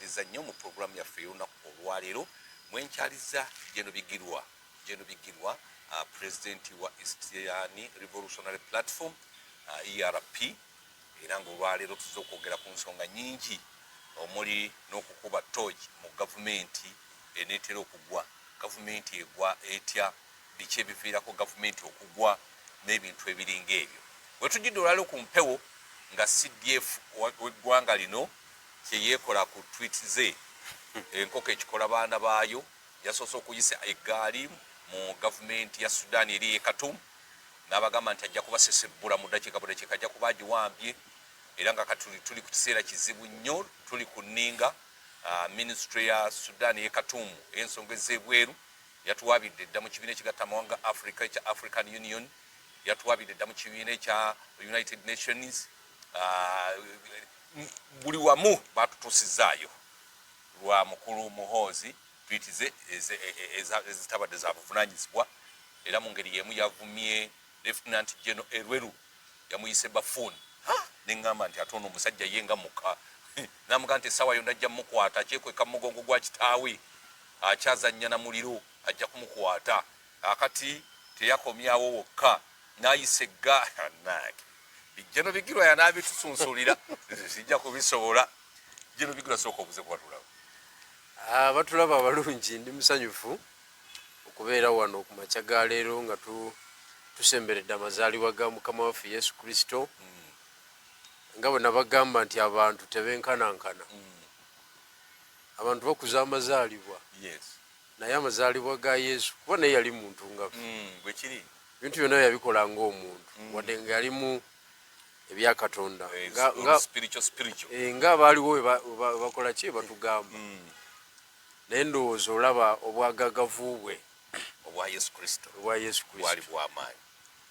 Nkwaniriza nnyo mu pulogulaamu yaffe ey'olunaku olwaleero mwenkyaliza General Bigirwa. General Bigirwa, pulezidenti wa Eastern Revolutionary Platform, ERP, era ng'olwaleero tuzze okwogera ku nsonga nnyingi omuli n'okukuba torch mu gavumenti eneetera okugwa. Gavumenti egwa etya? Biki ebiviirako gavumenti okugwa n'ebintu ebiringa ebyo? Wetujjidde olwaleero ku mpewo nga CDF w'eggwanga lino kye yeekola ku tweet ze, enkoko ekikola baana baayo, yasoose okuyisa eggaali mu gavumenti ya Sudan eri ey'e Khartoum n'abagamba nti ajja kubasesebbula mu ddakiika budakiika, ajja kuba agiwambye, era nga kati tuli ku kiseera kizibu nnyo, tuli ku nninga. Minisitule ya Sudan ey'e Khartoum ey'ensonga ez'ebweru yatuwaabidde dda mu kibiina ekigatta amawanga Africa ekya African Union, yatuwaabidde dda mu kibiina ekya United Nations, buli wamu batutuusizaayo lwa mukulu Muhoozi tweet ze ezitabadde za buvunaanyizibwa. Era mu ngeri y'emu yavumye Lieutenant General Elwelu, yamuyise buffoon, neŋŋamba nti ate ono omusajja ye nga muka namugamba nti essaawa yonna ajja mukwata, akyekweka mu mugongo gwa kitaawe, akyazannya na muliro, ajja kumukwata. Akati teyakomyawo wokka n'ayisa egga nange bijjano Bigirwa yanaabitusunsulira, sijja kubisobola. General Bigirwa, sooka obuze kubatulaba. Abatulaba abalungi, ndi musanyufu okubeera wano ku makya ga leero nga tusemberedde amazaalibwa ga Mukama waffe Yesu Kristo. Nga bwe nabagamba nti abantu tebenkanankana, abantu bakuza amazaalibwa, naye amazaalibwa ga Yesu, kuba naye yali muntu nga ffe, bwekiri, ebintu byonna yabikola ng'omuntu, wadde nga yalimu ebyakatonda. Spiritual, spiritual. Nga abaaliwo we bakola ki batugamba, naye ndowooza olaba obwagagavu bwe obwa Yesu Kristo obwa Yesu bwali Kristo bwamaanyi,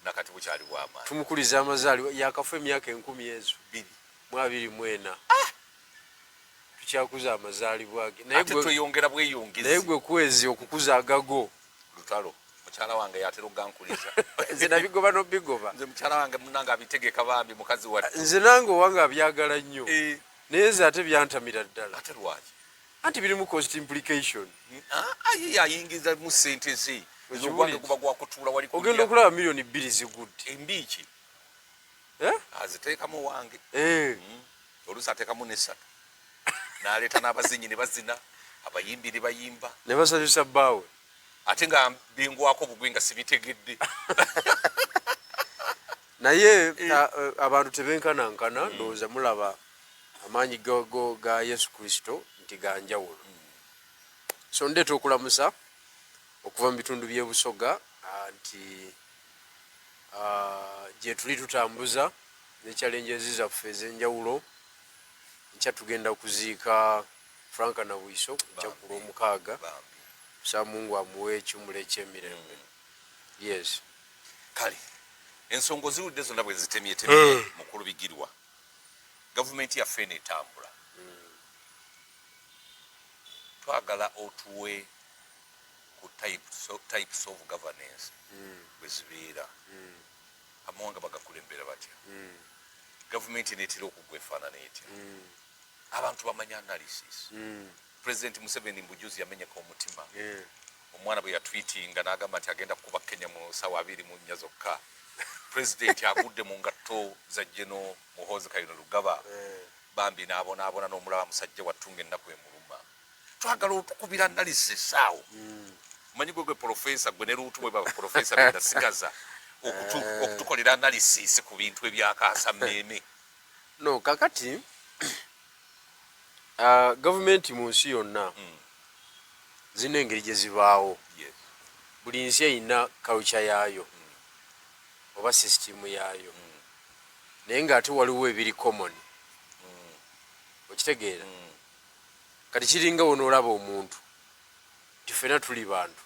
nakati bukyali bwamaanyi. Tumukuliza amazaalibwa, yakafa emyaka enkumi ezo 2 mu 24, tukyakuza amazaalibwa ge, naye ate tweyongera bweyongezi. Naye gwe kwezi okukuza agago. Lutalo, mukyala wange yatera okugankuliza. Nze nabigoba nobigoba. Nze mukyala wange munange abitegeka, bambi mukazi wattu. Nze nange owange abyagala nnyo, naye nze ate byantamira ddala. Ate lwaki? Anti birimu cost implication. Ah, ye ayingizamu sente ze. Nze ogwange guba gwakutuula wali ogenda kulya. Okulaba miliyoni 2 zigudde. Embiiki. Eh? Aziteekamu wange. Eh. Oluusi ateekamu nesatu n'aleeta n'abazinyi ne bazina, abayimbi ne bayimba. Ne basanyusa bbaawe. Ate nga bingwako bugwi nga sibitegedde. Naye abantu tebenkanankana. Ndowooza mulaba amaanyi ga Yesu Kristo nti ga njawulo. So ndeeta okulamusa okuva mu bitundu by'e Busoga, nti gye tuli tutambuza ne challenges zaffe ez'enjawulo. Nkya tugenda kuziika Frank Nabwiso, nkya ku Lwomukaaga. Bambi. Kusaba Mungu amuwe ekiwumulo eky'emirembe. Yes. Kale ensonga oziwulidde zonna bwe zitemyetemye. Mukulu Bigirwa, gavumenti yaffe eno etambula, twagala otuwe ku types of governance bwe zibeera, amawanga bagakulembera batya, gavumenti neetera okugwa efaanana etya, abantu bamanya analysis. President Museveni mbujuzi yamenyeka omutima omwana bwe yatwitinga n'agamba nti agenda kukuba Kenya mu ssaawa 24 zokka. Pulezidenti agudde mu ngatto za General Muhoozi Kainerugaba, bambi n'abonaabona n'omulaba musajja wattu ng'ennaku emuluma. Twagala otukubira analysis awo. Omanyi gwe professor, gwe ne Luutu bwe baba professor benasigaza okutukolera analysis ku bintu ebyakaasa mmeeme. No, kakati gavumenti mu nsi yonna zirina engeri gye zibaawo. Buli nsi erina culture yaayo oba sisitimu yaayo, naye ng'ate waliwo ebiri common. Okitegeera? Kati kiringa wonoolaba omuntu nti ffena tuli bantu.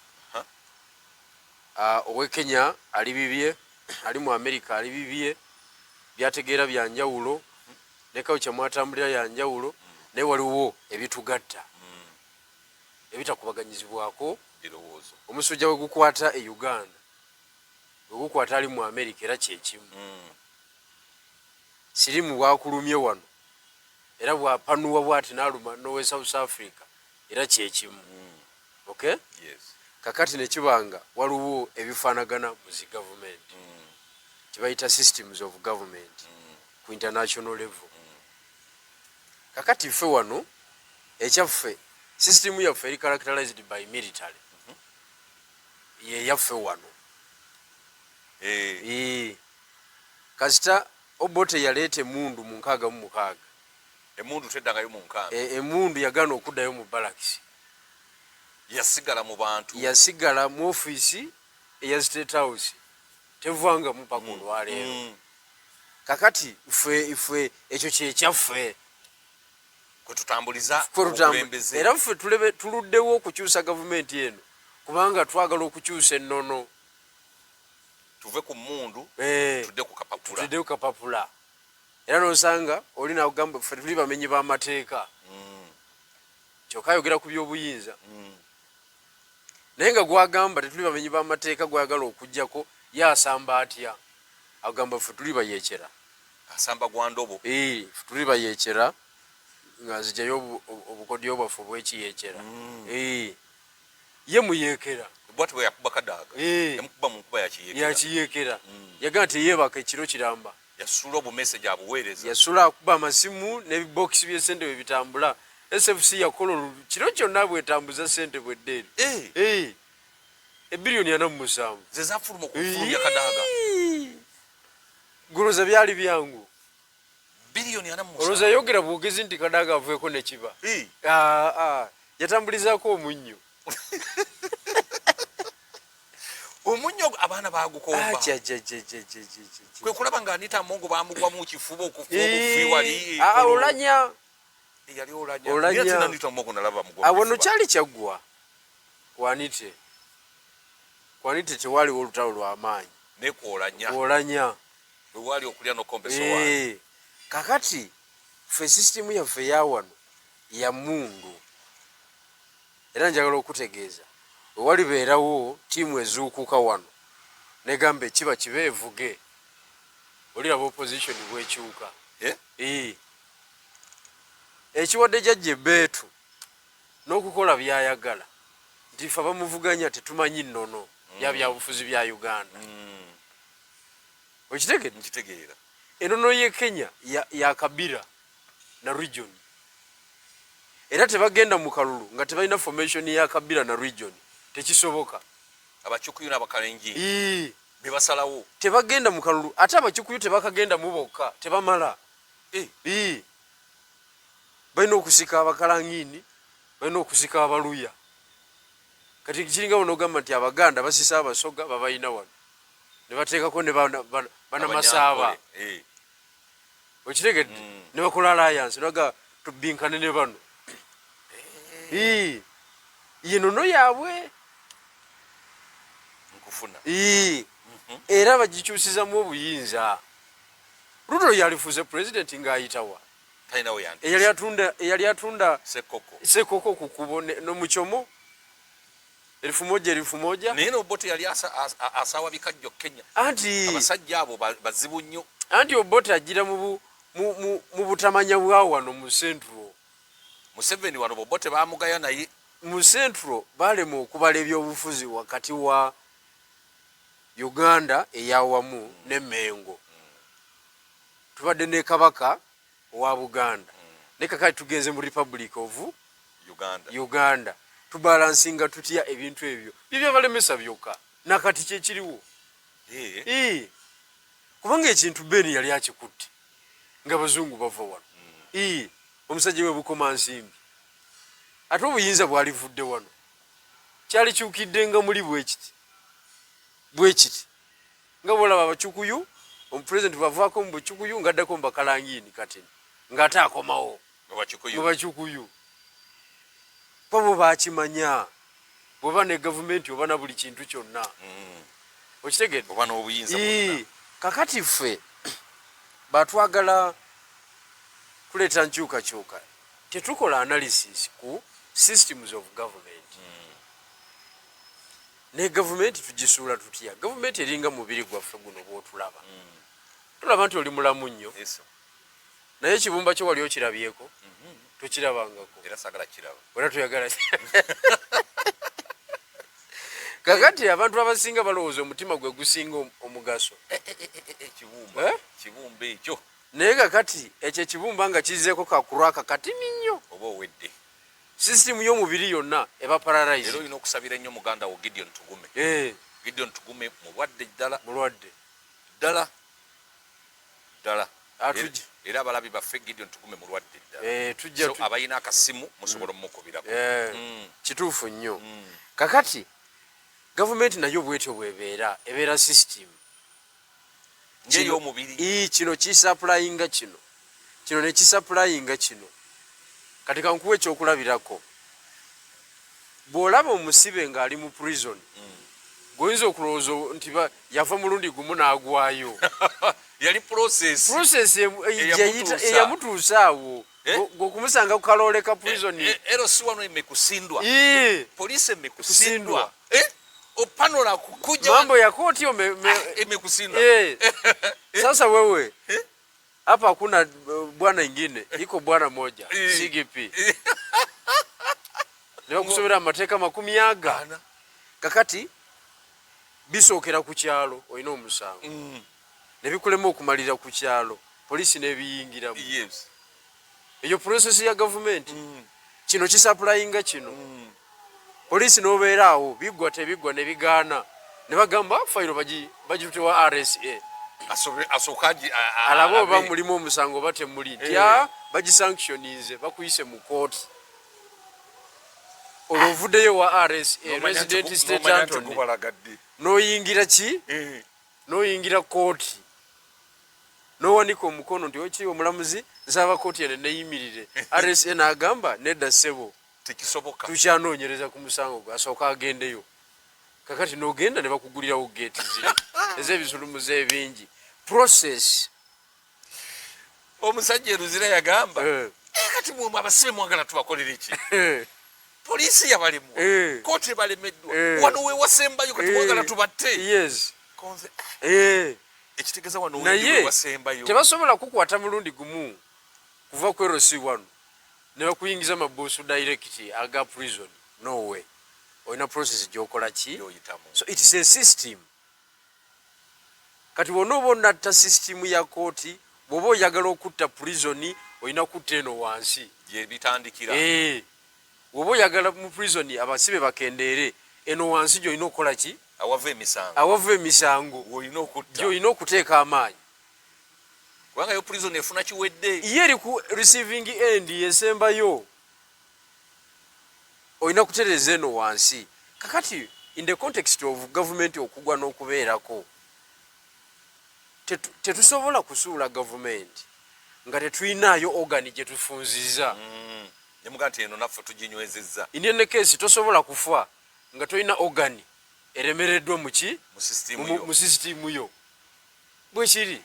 Ow'e Kenya ali bibye, ali mu America ali bibye, byategeera byanjawulo ne culture mwatambulira yanjawulo, naye waliwo ebitugatta ebitakubaganyizibwako birowoozo. Omusujja we gukwata e Uganda, bwe gukwata ali mu America era kyekimu. Sirimu bwakulumye wano, Era bwapanuwa bwati naluma nowe South Africa era kyekimu. Okay? Yes. Kakati nekibanga waliwo ebifaanagana mu zi gavumenti kibayita systems of government ku international level. Kakati ffe wano ekyaffe system yaffe eri characterized by military yeyaffe wano. Kasita Obote yaleeta emundu mu 66. Emundu teddangayo mu nkambi. Emundu yagaana okuddayo mu balakisi. Yasigala mu bantu. Yasigala mu ofiisi eya State House, tevangamu paka olwaleero. Kakati ffe ekyo kyekyaffe. Kwe tutambuliza obukulembeze. Era ffe tuluddewo okukyusa gavumenti eno kubanga twagala okukyusa ennono. Tuve ku mmundu tudde ku kapapula. Tudde ku kapapula. Era n'osanga oli nakugamba ffe tuli bamenyi b'amateeka. Kyokka ayogera ku by'obuyinza. Naye nga gwagamba tetuli bamenyi b'amateeka gwayagala okuggyako ye asamba atya? Agamba ffe tuli bayeekera. Asamba gwa ndobo. Ffe tuli bayeekera nga nzijayo obukodyo bwaffe obw'ekiyeekera. Ye muyeekera. Bw'atyo bwe yakuba Kadaga. Yamukuba mu nkuba ya kiyeekera. Ya kiyeekera. Yagamba teyeebaka ekiro kiramba. Yasula obumeseji abuweereza. Yasula akuba amasimu n'ebibokisi by'essente bwe bitambula. SFC yakola kiro kyonna bwetambuza ssente bwedde eri. Ebbiliyoni 47. Ze zaafuluma okufulumya Kadaga. Guloza byali byangu. Biliyoni 47. Olowooza yogera bwogezi nti Kadaga aveeko ne kiba. Yatambulizaako omunnyo. Omunnyo abaana baagukomba. Kwe kulaba nga Anita Amongo baamugwa mu kifuba okufa obufi wali. Olanya. Yali olanya. Olanya. Anita Amongo nalaba mugwa. Wano kyali kyaggwa. Kwanite. Kwanite tewaliwo olutalo lwa maanyi. Ne kwolanya. Kwolanya. Wewali okulya n'okomba essowaani. Kakati ffe sisitimu yaffe ya wano ya mmundu. Era njagala okutegeeza wewalibeerawo ttiimu ezuukuka wano negamba ekiba kibe evuge, oliraba opposition bwekyuka. Ekiwadde jjajja ebbeetu n'okukola by'ayagala nti ffe abamuvuganya tetumanyi nnono ya byabufuzi bya Uganda. Okitegedde? Nkitegeera. Ennono y'e Kenya ya Kabila na region. Era tebagenda mu kalulu nga tebalina formation ya Kabila na region. Tekisoboka. Abakikuyu n'Abakalenjin be basalawo. Tebagenda mu kalulu ate Abakikuyu tebakagenda mu bokka, tebamala. Balina okusika Abakalangini, balina okusika Abaluya. Kati kiringa wano ogamba nti Abaganda basisa Abasoga babalina wano. Ne bateekako ne Banamasaaba. Okitegedde? Ne bakola alliance naga tubinkane ne bano. Ye nnono yaabwe. Nkufuna. Era bagikyusizamu obuyinza. Ruto yalifuze president ng'ayitawa. Talinawo yandiise. Eyali atunda Sekoko. Sekoko ku kkubo n'omukyomo. 1000 1000. Naye n'Obote yali asaawa bikajjo Kenya. Anti abasajja abo bazibu nnyo. Anti Obote ajjira mu butamanya bwa wano mu Central. Museveni wano Obote baamugaya naye. Mu Central baalema okubala ebyobufuzi wakati wa Uganda eyawamu ne Mengo. Tubadde ne Kabaka owa Buganda. Ne kakati tugenze mu Republic of Uganda. Uganda. Tubalansinga tutya ebintu ebyo? Bye byabalemesa byokka. Nakati kye kiriwo. Kubanga ekintu Ben yali akikutte nga bazungu bava wano. Omusajja we Bukomansimbi. Ate obuyinza bwalivudde wano. Kyali kyukidde nga muli bwe kiti. Bwe kiti. Nga bw'olaba Abacukuyu, omupulezidenti bw'avaako mu Bucukuyu ng'addako mu Bakalangini kati ng'ate akomawo. Mu Bacukuyu. Mu Bacukuyu. Kuba bo baakimanya. Bw'oba ne gavumenti oba na buli kintu kyonna. Okitegedde? Oba n'obuyinza bwonna. Kakati ffe batwagala kuleeta nkyukakyuka. Tetukola analysis ku systems of government. Ne gavumenti tugisuula tutya? Gavumenti eringa mubiri gwaffe guno bw'otulaba. Tulaba nti oli mulamu nnyo. Naye ekibumba kyo wali okirabyeko? Tokirabangako. Era sagala kiraba. Era toyagala. Kakati abantu abasinga balowooza omutima gwe gusinga omugaso. Ekibumba kibumba ekyo. Naye kakati ekyo ekibumba nga kizeeko kakuraka katini nnyo, oba owedde. Sisitimu y'omubiri yonna eba paralyzed. Era olina okusabira ennyo muganda wo Gideon Tugume. Gideon Tugume mulwadde ddala. Mulwadde ddala ddala. Era abalabi baffe, Gideon Tugume mulwadde ddala. Tujja So abalina akasimu musobola omukubirako. Kituufu nnyo. Kakati gavumenti nayo bwetyo bwebeera, ebeera system. Ng'ey'omubiri. Kino kisupplyinga kino, kino nekisupplyinga kino. Kati kankuwa ekyokulabirako. Bw'olaba omusibe ng'ali mu prison, gweoyinza okulowooza nti yava mulundi gumu n'agwayo. Yali process. Process Eyamutuusa. Eyamutuusa awo. Gweokumusanga ku kaloole ka prison. Ero si wano emekusindwa. Poliisi emekusindwa. Kusindwa. Opanola kukuja. Mambo ya koti Emekusindwa. Sasa wewe hapa hakuna bwana ingine, iko bwana moja, CGP. Nebakusomera amateeka 40. Ana. Kakati bisookera ku kyalo, olina omusango, ne bikulema okumalira ku kyalo, poliisi n'ebiyingiramu. Eyo process ya gavumenti. Kino kisupplyinga kino. Poliisi n'obeera awo, biggwa tebiggwa, ne bigaana, ne bagamba fayiro bagitutewa RSA. Asooka alabe oba alabe. Mulimu omusango oba temuli. Tya bagisanctioninze, bakuyise mu kooti, olwo ovuddeyo wa RSA, N'omanya nti Resident State n'omanya nti Antony. Gubalagadde. N'oyingira ki? N'oyingira kooti, n'owanika omukono nti okiri omulamuzi, nsaba kooti eno neyimirire. RSA n'agamba nedda ssebo, Tekisoboka. Tukyanoonyereza ku musango gwe, asooka agendeyo. Kakati n'ogenda ne bakugulirawo geeti ziri ez'ebisulumuzo ebingi. Process. Omusajja eruzira yagamba, "Eh, kati mwe abasibe mwagala tubakolere ki? Poliisi yabalemwa, kooti ebalemeddwa, wano wewasembayo, kati mwagala tubatte?" Konze, ekitegeeza wano Naye wewasembayo. tebasobola kukwata mulundi gumu kuva ku LC wano ne bakuyingiza mabuusu direct aga prison. No way. Olina process gyokola ki? Gyoyitamu. So it is a system. Kati bwona oba onatta system ya kooti, bw'oba oyagala okutta prison, olina kutta eno wansi. Gye bitandikira. Bw'oba oyagala mu prison abasibe bakendeere, eno wansi gyolina okukola ki? Awava emisango. Awava emisango. Woolina okutta. Gyolina okuteeka amaanyi. Kubanga yo prison efuna kiwedde. Ye eri ku receiving end esembayo, olina kutereeza eno wansi. Kakati in the context of government okugwa n'okubeerako, tetusobola kusuula gavumenti nga tetulinayo organ gye tufunziza. Nemuga nti eno naffe tuginywezezza. In any case, tosobola kufa nga tolina organ eremereddwa muki? Mu system yo. Mu system yo bwekiri.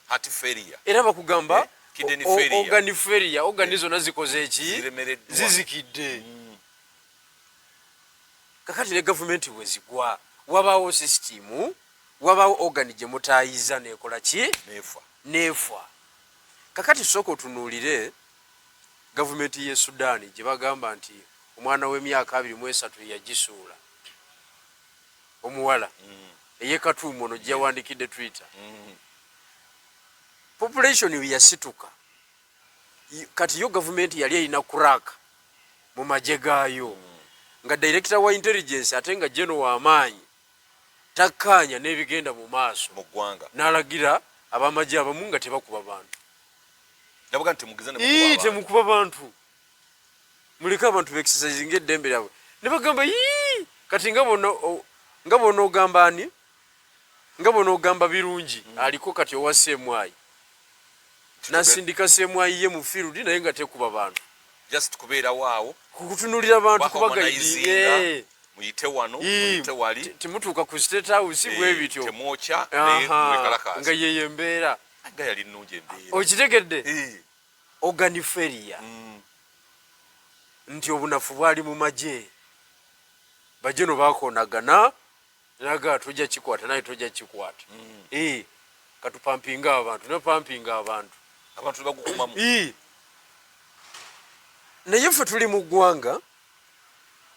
Heart failure. Era bakugamba Kidney failure. Organ failure, organ zonna zikoze eki? Ziremereddwa. Zizikidde. Kakati ne gavumenti bwe zigwa, wabaawo sisitimu, wabaawo organ gye mutaayiza nekola ki? Nefa. Neefa. Kakati sooka otunuulire gavumenti ye Sudaani gye bagamba nti omwana w'emyaka 23 yagisuula, omuwala eyekatuumu ono gye yawandikidde Twitter. Population we yasituka, kati yo gavumenti yali erina crack mu magye gaayo, nga director wa intelligence ate nga geno w'amaanyi takkaanya n'ebigenda mu maaso mu ggwanga, n'alagira abamagye abamu nga tebakuba bantu. Nabuga nti mugize ne Ii, mukuba abantu. Temukuba bantu, muleke abantu beexercisinga eddembe lyabwe. Ne bagamba ii, kati nga bona ogamba ani, nga bona ogamba birungi aliko kati owa CMI, nasindika CMI ye mu field naye nga tekuba bantu. Just kubeerawo awo. Kukutunulira bantu, Baharmonizinga, kubagaidi. Muyite wano, muyite wali. Temutuuka ku State House bwe bityo. Temwokya naye mwekalakaasa. Nga yeyo embeera. Nga yali nnungi embeera. Okitegedde? Organ failure. Nti obunafu bwali mu magye, bajeno bakonagana naga tojja kikwata naye tojja kikwata. Katupampinga abantu, nepampinga abantu. Abantu bagukumamu. Naye ffe tuli mu ggwanga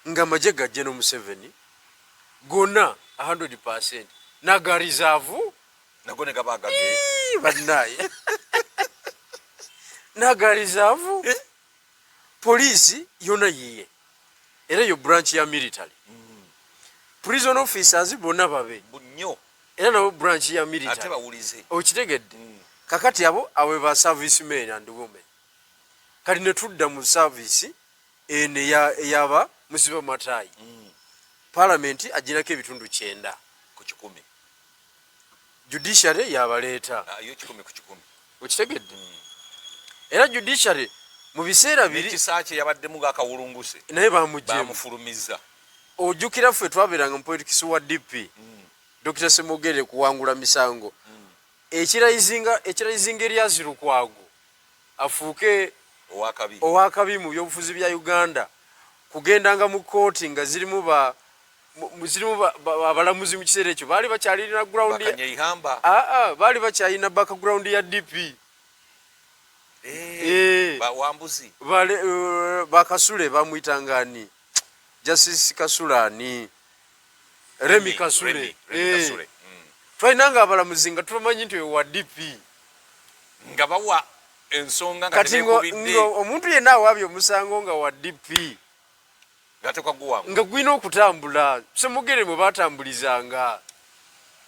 nga amagye ga General Museveni gonna 100% naga reserve. Nago ne gaba agage. Bannaye, naga reserve. Eh? Poliisi yona yiye, era yo branch ya military. Prison officers bonna babe. Nnyo. Era nabo branch ya ate military. Bawulize. Okitegedde? Kakati abo ba service men and women, kati ne tudda mu service eno eyaba musiba mataayi. Parliament agirako ebitundu 90 ku 100. Judiciary yabaleeta. Ah, yo 100 ku 100. Okitegedde? Era judiciary mu biseera biri nekisa kye yabaddemu ng'akawulunguse. Naye bamugyemu. Bamufulumiza. Ojjukira ffe twabeeranga mu politics wa DP, Dr Semogere kuwangula misango, ekirayizinga Erias Lukwago afuuke owakabi. Owakabi mu byobufuzi bya Uganda, kugendanga mu kooti nga zirimu ba zirimu abalamuzi mu kiseera ekyo baali bakyalina ground ya Bakanyeihamba. Aa, baali bakyalina background ya DP. Eh. Wambuzi. Bakasule bamwyitangani, Justice Kasule, ani, Remi Kasule. Remi Eh. Kasule. Twalinanga abalamuzi nga tubamanyi nti oyo wa DP. Nga bawa ensonga nga Kati tebekubidde. Nga omuntu yenna awaabye omusango nga wa DP, nga tekaguwangu. Nga gwina okutambula Semugere mwe batambulizanga.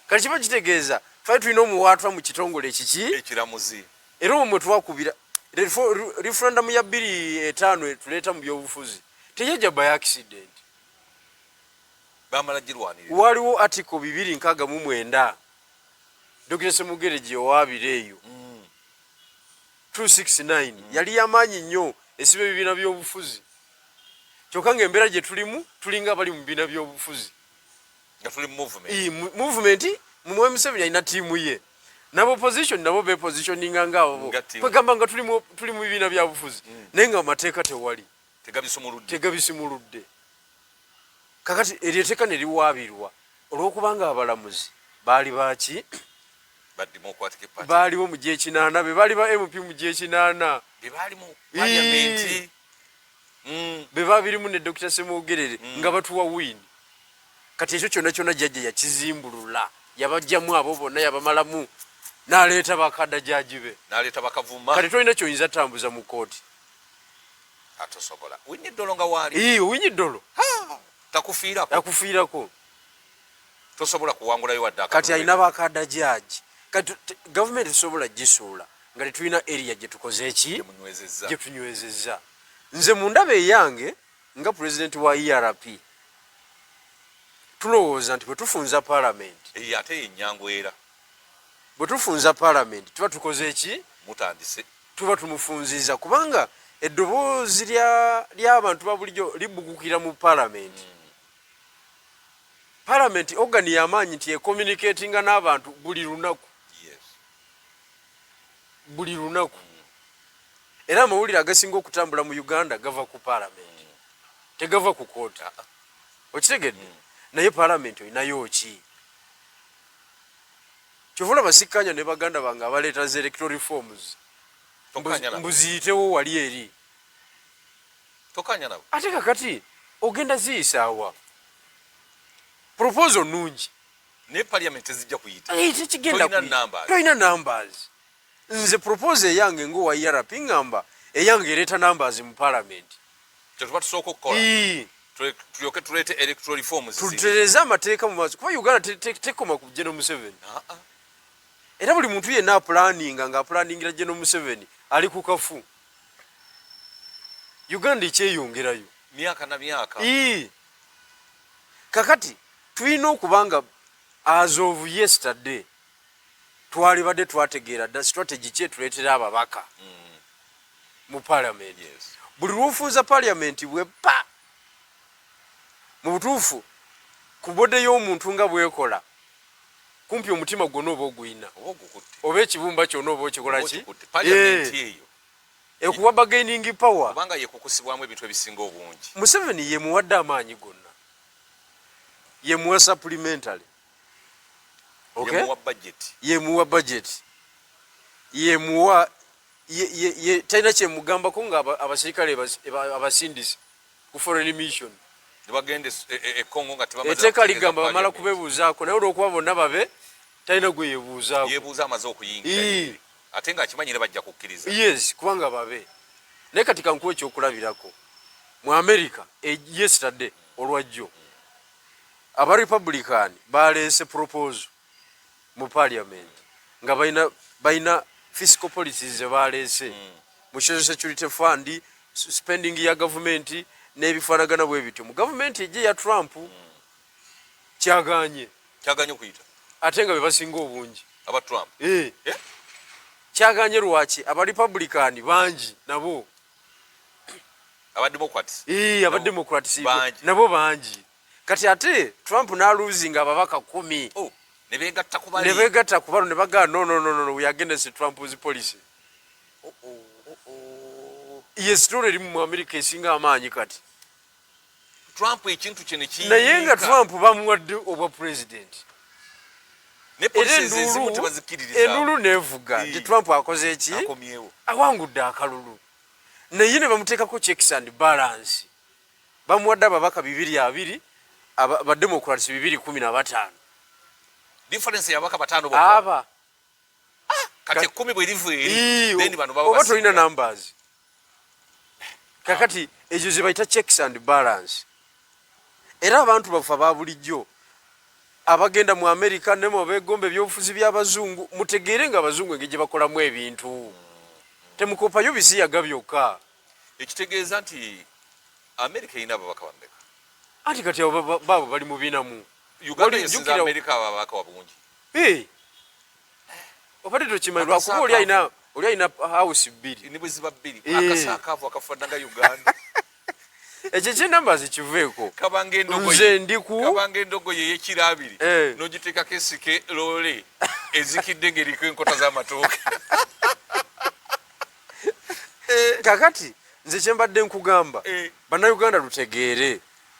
Kati kiba kitegeeza twali tulina omuwaatwa mu kitongole ekiki? Ekiramuzi. Era omwo mwe twakubira referendum ya 2005 etuleeta mu byobufuzi. Teyajja by accident. Bamala girwanirira. Waliwo article 269 Dr Semugere gyewaabira eyo. 269 yali yamaanyi nnyo, esiba ebibiina by'obufuzi, kyokka ngaembeera gye tulimu tulinga abali mu bibiina by'obufuzi. Nga tuli mu movement. Movement mumwe Museveni alina ttiimu ye, nabo opposition nabo bepositioninga ngaabo. Nga ttiimu. Kwegamba nga tuli mu bibiina bya bufuzi, naye nga amateeka tewali. Tegabisumuludde. Tegabisimuludde. Kakati eryo etteeka ne liwaabirwa olw'okubanga abalamuzi baali baki? Ba Democratic Party. Baaliwo mu gyekinaana, be baali ba MP mu gyekinaana. Be baali mu parliament. Be babirimu ne Dr Semogerere nga batuwa win. Kati ekyo kyonna kyonna jjajja yakizimbulula, yabajjamu abo bonna, yabamalamu n'aleeta ba cadre judge be. N'aleeta bakavuma. Kati tolina kyoyinza tambuza mu kooti. Atosobola. Owiny Dollo nga waali. Ii, Owiny Dollo. Takufiirako. Akufiirako. Tosobola kuwangulayo wadde Kati akalulu. alina ba cadre judge. Kati gavumenti tesobola gisuula nga tetulina area gye tukoze eki? Gyemunywezezza. Gye tunywezezza. Nze mu ndaba eyange nga pulezidenti wa ERP, tulowooza nti bwe tufunza paalamenti, Eyo ate yenyangu era. Bwe tufunza paalamenti tuba tukoze eki? Mutandise. Tuba tumufunziza, kubanga eddoboozi ly'abantu ba bulijjo libugukira mu paalamenti. Paalamenti organ y'amaanyi nti ecommunicatinga n'abantu buli lunaku. Buli lunaku. Era amawulire agasinga okutambula mu Uganda gava ku paalamenti, tegava ku kooti. Okitegedde? Naye paalamenti olinayo ki? Kyova olaba sikkanya ne baganda bange abaleeta zi electoral reforms. Tokkanya nabo. Mbuziyitewo wali eri. Tokkanya nabo. Ate kakati ogenda ziyisaawa proposal nungi? Naye parliament tezijja kuyita. Eh, tekigenda. Tolina Kuyita. numbers. Tolina numbers. Nze proposal eyange ngaowa ERP, ngamba eyange ereeta numbers mu parliament. Kyetuba tusooka okukola. Ii. Tulyoke tuleete electoral reforms ziri. Tutereze amateeka mu maaso, kuba Uganda tekoma ku General Museveni. Ah, ah. Era buli muntu yenna apulaninga nga apulaningira General Museveni ali ku kafu. Uganda ekyeyongerayo. Myaka na myaka. Ii. Kakati tulina okuba nga as of yesterday twalibadde twategeera dda strategy ki etuleetera ababaka mu parliament. Buli lwofuuza parliament bwepa mu butuufu ku body y'omuntu nga bwekola, kumpi omutima gwonna oba oguyina. Oba ogukutte. Oba ekibumba kyonna oba okikola Oba ki? okikutte. Parliament Eh, eyo ekuwa bargaining power. Kubanga yekukusibwamu ebintu ebisinga obungi. Museveni yemuwadde amaanyi gonna, yemuwa supplementary, okay? Yemuwa budget. Yemuwa budget, yemuwa Ye talina kyemugambako nga abasirikale abasindise ku foreign mission. Ne bagenda e Congo nga tebamaze Etteeka nakutegeeza ligamba bamala parliament. Kubebuuzaako, naye olwokuba bonna babe, talina gwe yebuuzaako. Yebuuza amaze okuyingira. Ate ng'akimanyi era bajja kukkiriza. Yes, kubanga babe. Naye kati kankuwa ekyokulabirako mu America. Yesterday, olwajjo, aba Republican baleese proposal mu parliament nga balina fiscal policies ze baleese mu social security fund, spending ya gavumenti n'ebifaanagana bwe bityo. Mu gavumenti ejje ya Trump kyaganye. Kyaganye okuyita. Ate nga be basinga obungi. Aba Trump? Eh. Eh? Kyaganye lwaki? Aba Republican bangi nabo. Aba Democrats? Eh, aba Democrats. Bangi. Nabo bangi. Kati ate Trump n'alosinga ababaka 10. Oh, ne beegatta ku bali. Ne beegatta ku bano ne bagamba, "No, no, no, no, no, we are against Trump's policy." Oh. Ye story eri mu America esinga amaanyi kati. Trump ekintu kye ne Naye nga kiyiika. Trump bamuwadde obwa president. Ne Era policies ezimu enduulu tebazikkiririza. Enduulu nevuga nti Trump akoze eki? Akomyewo. Awangudde akalulu, naye ne bamuteekako checks and balance. Bamuwadde ababaka 220, ba Democrats 215. Difference yabaka bataano bokka. Aba Kati 10 bwe liva eri, then bano baba oba tolina basinga. numbers. Kakati ezo ze bayita checks and balance. Era abantu baffe aba bulijjo abagenda mu America ne mu begomba ebyobufuzi by'abazungu, mutegeere nga abazungu engeri gye bakolamu ebintu, temukopayo bisiyaga byokka. Ekitegeeza nti America erina ababaka bameka? Anti kati abo baabo bali mu binamu. Uganda yesinza America ababaka wabungi. Eh. Obadde tokimanyi lwakuba oli alina house bbiri. Ne bwe ziba bbiri, Eh. akasaakaavu akafaanana nga Uganda. Ekyo ekyenambazi kiveeko. Kabanga endogoyi. Nze ndi ku Kabanga endogoyi ey'ekiro 20. Eh. N'ogiteekako esike loole ezikidde ng'eriko enkota z'amatooke. Kakati nze kyembadde nkugamba, Eh. bannayuganda lutegeere,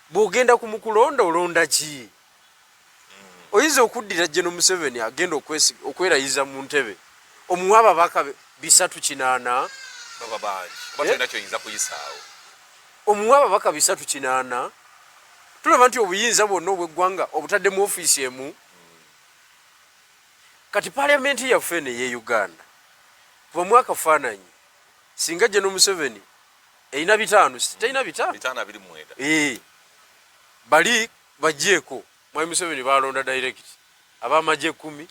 bw'ogenda ku mukulonda, olonda ki? Oyinza okuddira Geno Museveni agenda okwerayiza mu ntebe, omuwa ababaka 380. Baba bangi, oba Eh? tolina kyoyinza kuyisaawo. Omuwa ababaka 380, tulaba nti obuyinza bwonna obw'eggwanga obutadde mu ofiisi emu. Kati paliamenti yaffe eno eye Uganda, kubamu akafaananyi, singa Geno Museveni erina bitaano, terina bitaano? 529. Eh, bali bajeeko mwami Museveni balonda direct abamagye 10,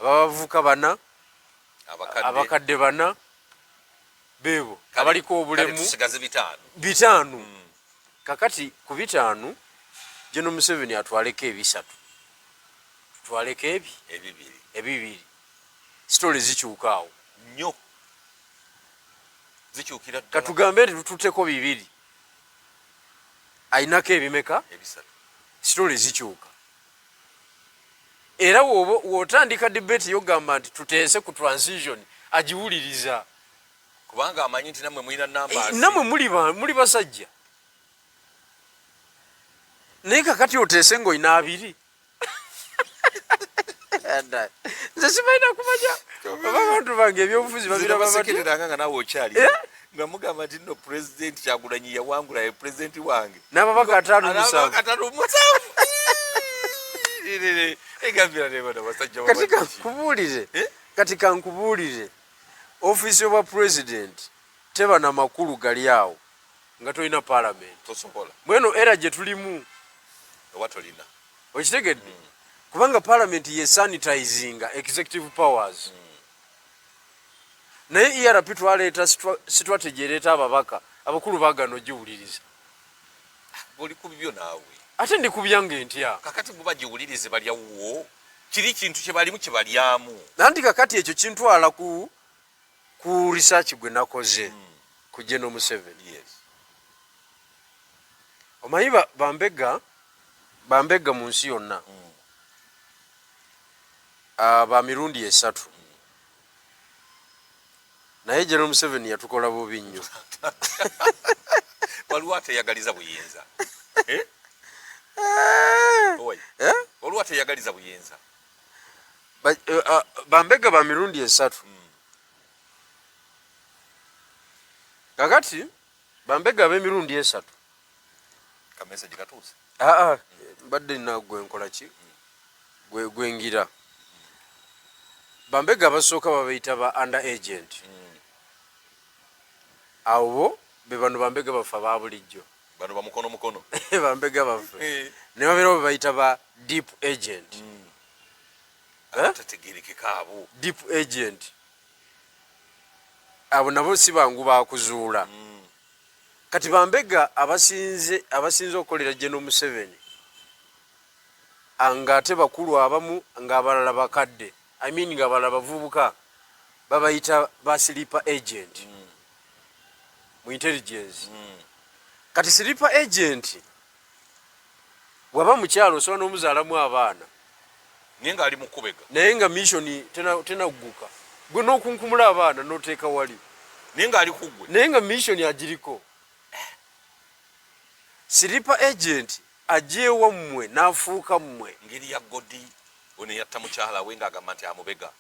ababavuka bana, abakadde. Abakadde bana beebo abaliko Kale obulemu. Tusigaze 500. 500. Kakati ku 500, Geno Museveni atwaleko ebisatu, tutwaleko ebi ebibiri. Ebibiri. Story zikyuka awo. Nnyo, zikyukira ddala. Katugambe nti tututeko bibiri, ayinako ebimeka? Ebisatu. Story zikyuka. Era w'otandika debate yogamba nti tuteese ku transition, agiwuliriza. Kubanga amanyi nti nammwe mulina Eh, numbers. Nammwe muli basajja, naye kakati oteese ng'olina 20. Nze sibalina kumanya oba abantu bange ebyobufuzi babiraba batya. Basekereranga nga naawe okyali, Eh? nga mugamba nti nno Pulezidenti Kyagulanyi yawangula, ye pulezidenti wange. N'ababaka 57. 57. Egambira nebano basajja Kati bamanyi ki. kankubuulire. Eh? Kati kankubuulire, ofiisi obwa pulezidenti teba na makulu gali awo nga tolina paalamenti. Tosobola. Mweno era gye tulimu. Oba tolina. Okitegedde? Kubanga paalamenti ye sanitizinga executive powers. Naye ERP twaleeta strategy ereeta ababaka abakulu, bagano ogiwuliriza. Buli ku bibyo naawe. Ate ndi ku byange ntya? Kakati bwe bagiwulirize balyawo kiri kintu kye balimu kye balyamu. Nanti kakati ekyo kintwala ku research gwe nakoze ku Geno Museveni. Omanyi bambega mu nsi yonna ba mirundi esatu, naye General Museveni yatukola bubi nnyo. Waliwo ateyagaliza buyinza. Eh? Owai. Eh? Waliwo ateyagaliza buyinza. Bambega ba mirundi esatu. Kakati bambega ab'emirundi esatu. Ka message katuuse. Aa, mbadde nina gwe nkola ki, gwengira. Bambega abasooka babayita ba under agent. Abo be bano bambega baffe aba bulijjo. Bano bamukono mukono. Bambega baffe. Ne babeerawo be bayita ba deep agent. Eh? Atategerekeka abo. Deep agent abo nabo si bangu bakuzuula. Kati bambega abasinze okukolera General Museveni ng'ate bakulu abamu, ng'abalala bakadde, I mean ng'abalala bavubuka, babayita ba sleeper agent mu intelligence. Kati sleeper agent bw'aba mukyalo osobola n'omuzaalamu abaana. Naye ng'ali mu kubega. Naye nga mission tenagguka, gwe n'okunkumula abaana n'oteeka wali. Naye ng'ali kuggwe. Naye nga mission agiriko. Sleeper agent ajja ewammwe n'afuuka mmwe. Ngeri ya Godi ono yatta mukyala we ng'agamba nti amubega.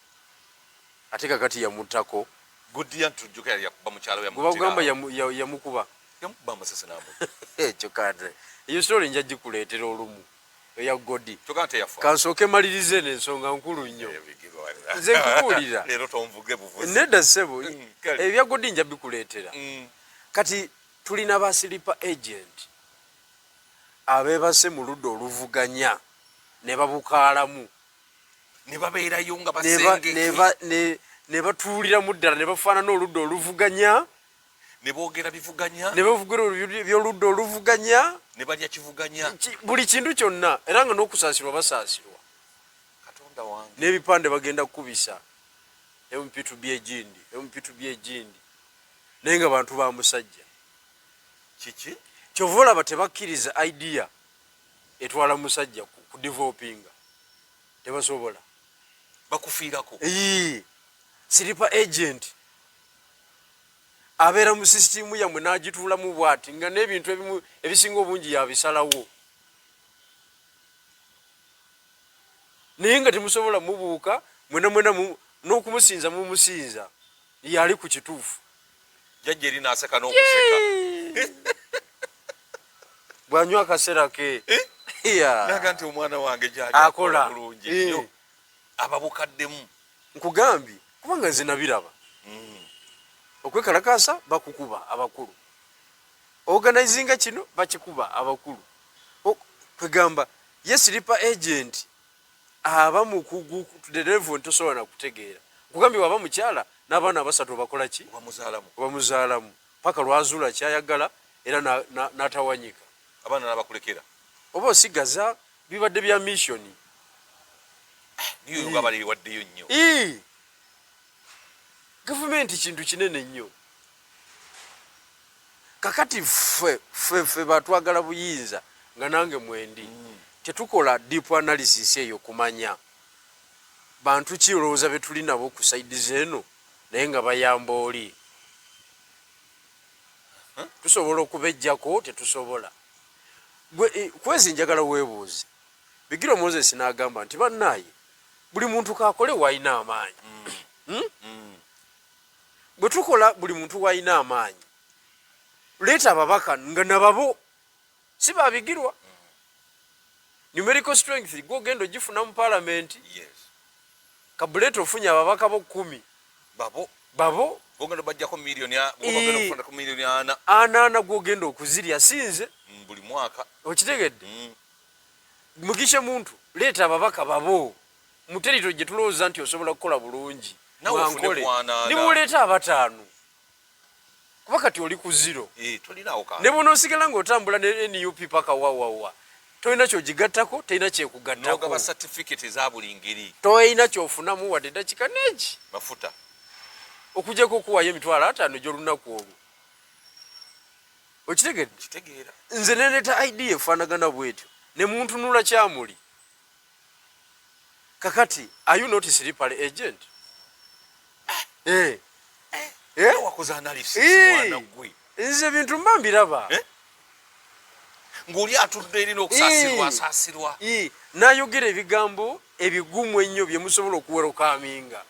Ate kakati yamuttako. Godi yantujjuka yali yakuba mukyala we. Gwe bagamba yamuttira. Yamukuba. Yamukuba amasasi n'amutta. Ekyo kate eyo story nja gikuleetera olumu, eya Godi. Kyokka nti yafa. Kansooke malirize eno, ensonga nkulu nnyo. Nze nkubuulira. Leero tonvuge buvuzi. Nedda ssebo. Kale. Ebya Godi nja bikuleetera. Kati tulina ba sleeper agent abeebase mu ludda oluvuganya ne babukaalamu. Ne babeerayo nga basengeke. Ne batuuliramu ddala ne bafaanana oludda oluvuganya. Ne boogera bivuganya. Ne bavugira byoludda oluvuganya. Ne balya kivuganya. Buli kintu kyonna, era nga n'okusaasirwa basaasirwa. Katonda wange. N'ebipande bagenda kukubisa mp2 byegindi, mp2 byegindi, naye nga bantu ba musajja. Kiki? Kyova olaba tebakkiriza idea etwala musajja ku developinga, tebasobola. Bakufiirako. Ii, sleeper agent abeera mu sisitimu yammwe n'agituulamu bw'ati nga n'ebintu ebimu ebisinga obungi yabisalawo, naye nga temusobola mubuuka mwena mwena n'okumusinza mumusinza yali ku kituufu. Jjajja eri n'aseka n'okuseka. Bw'anywa akaseera ke. Eh? Yeah. Naga nti omwana wange gyali akola bulungi Eh. nnyo, ababukaddemu. Nkugambye, kubanga nze nabiraba. Okwekalakasa bakukuba abakulu, organizinga kino bakikuba abakulu. Kwegamba ye sleeper agent aba mukugu to the level ntosobola nakutegeera. Nkugambye, waba mukyala n'abaana abasatu bakola ki? Bamuzaalamu. Bamuzaalamu paka lwazuula kyayagala era n'atawanyika. Abaana n'abakulekera. Oba osigaza bibadde bya mission. Niyo nga baliwaddeyo nnyo. Ii! Gavumenti kintu kinene nnyo. Kakati ffe batwagala buyinza, nga nange mwendi, tetukola deep analysis eyo kumanya bantu ki olowooza be tuli nabo ku side zeeno naye nga bayamba oli. Tusobola okubejjako? Tetusobola. Gwe kwezi njagala weebuuze. Bigirwa Moses n'agamba nti bannaaye buli muntu kakole waalina amaanyi. Hmm? Bwe tukola buli muntu waalina amaanyi, leeta ababaka nga nababo si babigirwa. Numerical strength gwogenda ogifuna mu palamenti. Kabuleeta ofunye ababaka bo 10. Babo. Babo. Bogenda bajjako miliyoni, bogenda okufunako miliyoni 40. Anaana gwogenda okuzirya, sinze. Buli mwaka. Okitegedde? Mugishe muntu, leeta ababaka babo mu territory gye tulowooza nti osobola kukola bulungi. Nawe ofune Mwankole. ku anaana. Ne bw'oleeta abataano, kuba kati oli ku zero. Eh, tolinaawo kantu. Ne bw'onoosigala ng'otambula ne NUP paka wawawa, tolina kyogigattako, tolina kyekugattako. N'ogaba certificate eza buli ngeri. Tolina kyofunamu wadde eddakika neegi. Mafuta. Okujjako okuwaayo 50,000 egy'olunaku olwo. Okitegedde? Kitegeera. Nze neleeta idea efaanagana bwetyo ne muntunula kyamuli. Kakati are you not sleeper agent? Eh. Eh? Wakoze analysis. Eh. Mwana gwe. Nze ebintu mba mbiraba. Eh? Ng'oli atudde eri n'okusaasirwa. Eh. Asaasirwa. Ii, n'ayogera ebigambo ebigumu ennyo bye musobola okuwerokaminga.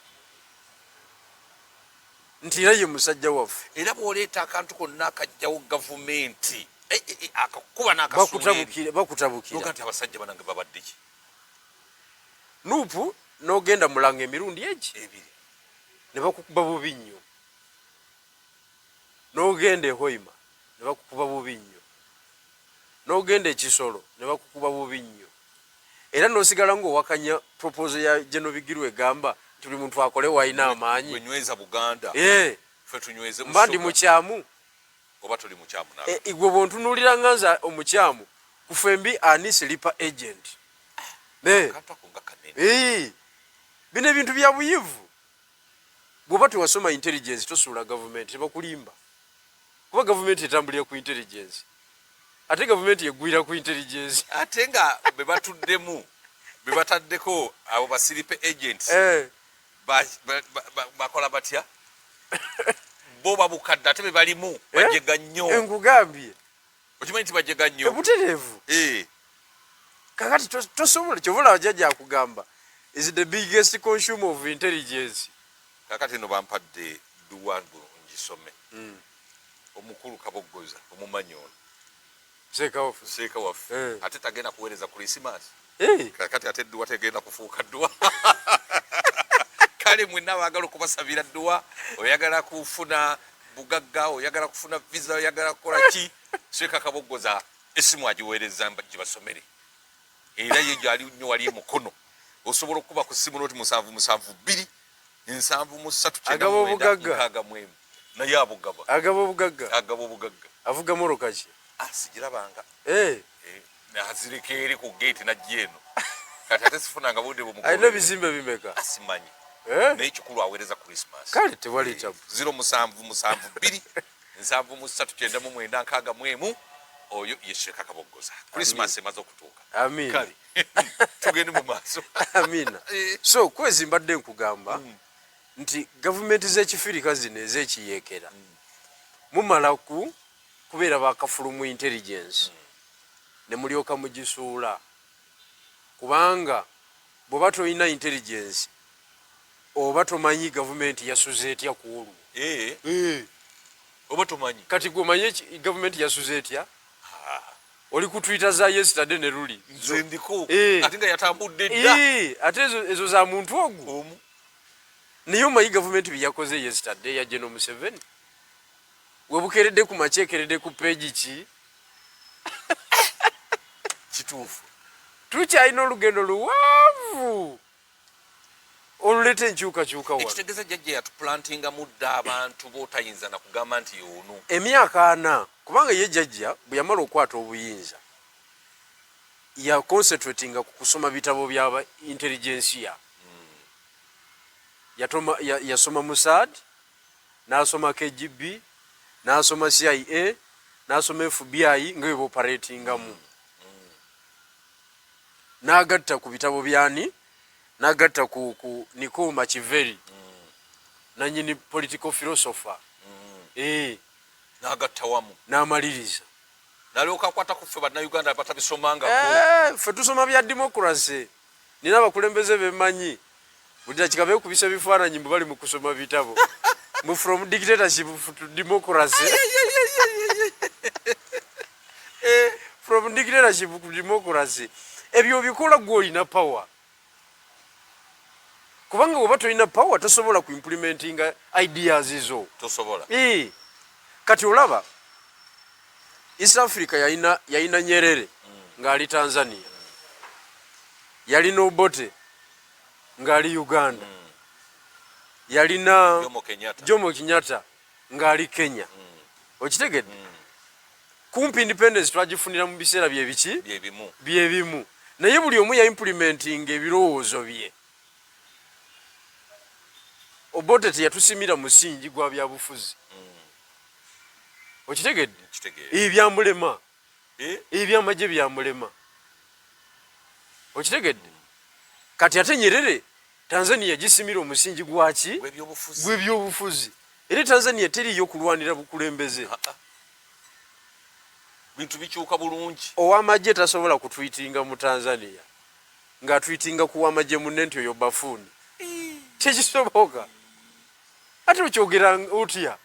Nti era ye musajja waffe. Era bw'oleeta akantu konna akajjawo gavumenti, eh, eh, eh, akakuba n'akasuula. Bakutabukira. Nti abasajja banange babadde ki? NUP n'ogenda mulanga emirundi egi ebiri ne bakukuba bubi nnyo, n'ogenda ehoima ne bakukuba bubi nnyo, n'ogenda ekisolo ne bakukuba bubi nnyo, era n'osigala ng'owakanya proposal ya General Bigirwa egamba nti buli muntu akole walina amaanyi. Wenyweza Buganda. Ffe tunyweze. Mba ndi mukyamu? Oba tuli mukyamu nawe? Eh, gwe bwontunuulira nga nze omukyamu kufembi, ani sleeper agent? Akantu ako nga kanene. Bino ebintu bya buyivu. Bw'oba tewasoma intelligence, tosuula gavumenti, tebakulimba, kuba gavumenti etambulira ku intelligence, ate gavumenti egwira ku intelligence. Ate nga be batuddemu, be bataddeko abo ba sleeper agents, bakola batya? Bo babukadde, ate be balimu bajega nnyo. Nkugambye. Okimanyi nti bajega nnyo? Ebutereevu. Kakati tosobola, kyova olaba jjajja akugamba is the biggest consumer of intelligence. Kakati no bampadde dduwa ngisome. Omukulu Kaboggoza, omumanyi ono? Seeka. Seeka waffe. Ate tagenda kuweereza Krisimaasi. Kakati ate edduwa tegenda kufuuka dduwa. Kale mwenna abaagala okubasabira dduwa, oyagala kufuna bugagga, oyagala kufuna visa, oyagala kukola ki, Seeka Kaboggoza essimu agiweereza gibasomere. Era ye gyali nnyo wali emukono, osobola okukuba ku ssimu noti 772 73 Agaba 99 obugagga. 61, naye abugaba. Agaba obugagga. Agaba obugagga. Avuga moroka ki? Ah, sigirabanga. Azireka eri ku geeti najja eno. Kati ate sifunanga budde. Alina ebizimbe bimeka? Simanyi. Eh? Naye ekikulu aweereza Christmas. Kale tewali tabu. 0772 73 99 61, oyo ye Sheeka Kaboggoza. Christmas emaze okutuuka. Amiina. Kale tugende mu maaso. Amiina. So kwezi mbadde nkugamba nti gavumenti z'ekifirika zino ez'ekiyeekera mumala ku kubeera bakafulu mu intelligence ne mulyoka mugisuula, kubanga bw'oba tolina intelligence oba tomanyi gavumenti yasuze etya ku olwo. Oba tomanyi. Kati gwe omanye gavumenti yasuze etya? Oli ku Twitter za yesterday ne luli. Nze ndiko. Eh. Ate nga yatambudde dda. Ate ezo za muntu ogwo. Omu. Naye omanyi gavumenti byeyakoze yesterday ya General Museveni, webukeredde ku makya ekeredde ku page ki? Kituufu. Tukyalina olugendo luwanvu oluleeta enkyukakyuka wano. Ekitegeeza jjajja yatuplantingamu dda abantu bootayinza nakugamba nti yono. Emyaka 40, kubanga ye jjajja bwe yamala okukwata obuyinza ya concentratinga ku kusoma bitabo byaba intelligentsia. Yasoma Mossad, n'asoma KGB, n'asoma CIA, n'asoma FBI nga bwe booperatingamu, n'agatta ku bitabo byani, n'agatta ku Niccolo Machiavelli, nanyini political philosopher. N'agatta wamu. N'amaliriza. Nalyoka akwata ku ffe Bannayuganda abatabisomangako. Ffe tusoma bya democracy. Nina abakulembeze bemanyi buli dakika beekubisa ebifaananyi mbu bali mu kusoma bitabo mu from dictatorship to democracy, from dictatorship to democracy. Ebyo bikola gwe olina power, kubanga bw'oba tolina power tosobola ku implementinga ideas zo. Tosobola. Kati olaba East Africa yalina Nyerere ng'ali Tanzania, yalina Obote ng'ali Uganda, yalina Jomo Kenyatta. Jomo Kenyatta ng'ali Kenya. Okitegedde? Kumpi independence twagifunira mu biseera byebiki? Byebimu. Byebimu, naye buli omu yaimplementinga ebirowoozo bye. Obote teyatusimira musingi gwa byabufuzi. Okitegedde? Kitegeera. Ebyamulema, ebyamagye byamulema. Okitegedde? Kati ate Nyerere, Tanzania gisimira omusingi gwaki? Gw'ebyobufuzi. Gw'ebyobufuzi. Era Tanzania teriyo kulwanira bukulembeze. Ah, ah. Bintu bikyuka bulungi. Owamagye tasobola kutwitinga mu Tanzania ng'atwitinga ku wamagye munne nti oyo bafuuni. Tekisoboka. Ate okyogera otya?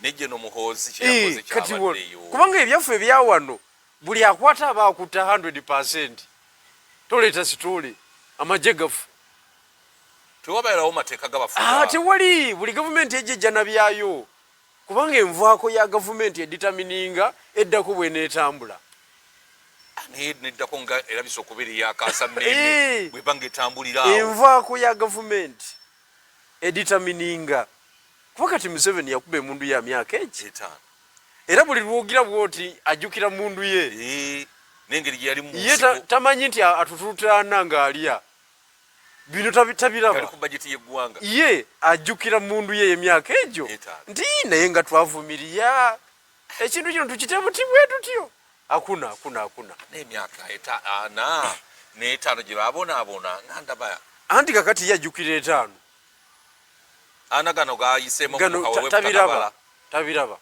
Ne General Muhoozi kyeyakoze kyabaddeyo. Kubanga ebyaffe ebyawano buli akwata aba akutta 100%. Toleeta story, amagye gafu. Tewabeerawo mateeka gabafuga. Ah, tewali, buli gavumenti ejja ejja na byayo. Kubanga envaako ya gavumenti editamininga eddako bw'eneetambula. Naye neddako nga erabisa okubeera eyakaasa mmeeme bw'eba ng'etambulira awo. Envaako ya gavumenti editamininga. Kuba kati Museveni yakuba emundu ya myaka egi 5. Era buli lwogira bw'oti ajjukira mundu ye. N'engeri gye yali mu Ye nsiko. Tamanyi nti atututaana ng'alya. Bino tabiraba. Yali ku bajeti y'eggwanga. Ye ajjukira mundu ye y'emyaka egyo. 5. Nti naye nga twavumirya. Ekintu kino tukite buti bwe tutyo. Akuna, akuna, akuna. N'emyaka 45 gye babonaabona nga ndaba. Anti kakati ye ajjukira 5. Ana gano gayiseemu Gano mu kawewe tabiraba. butakabala. Tabiraba.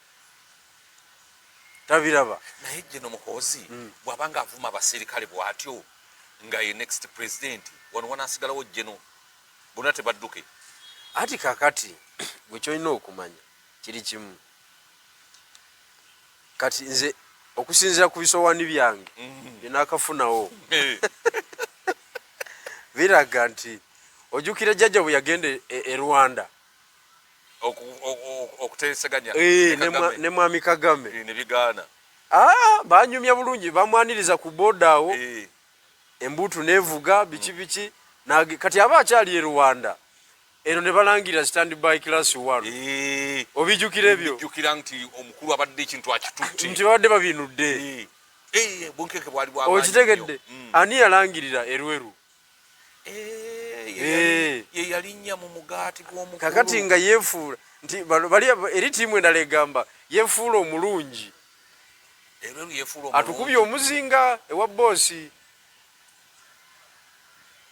Tabiraba. Naye General Muhoozi bw'aba ng'avuma abaserikale bw'atyo nga ye next president, wano wanaasigalawo General bonna tebadduke. Anti kakati gwe ky'olina okumanya kiri kimu. Kati nze okusinziira ku bisowaani byange bye naakafunawo biraga nti ojjukira jjajja bwe yagenda e Rwanda Okuteeseganya ne Mwami Kagame. Ne bigaana. Banyumya bulungi, bamwaniriza ku boda awo. Embuutu neevuga biki biki. Kati aba akyali e Rwanda eno ne balangira stand by class 1. Obijjukira ebyo? Bijjukira nti omukulu abadde ekintu akitutte. Nti babadde babinudde. Bunkeke bwali bwa maanyi Okitegedde? nnyo. Ani yalangirira Erweru? Ye yalinnya mu mugaati gw'omukulu. Kakati nga yeefuula nti bano bali eri ttiimu endala egamba yeefuula omulungi. Erweru yeefuula omulungi. Atukubye omuzinga ewa bboosi.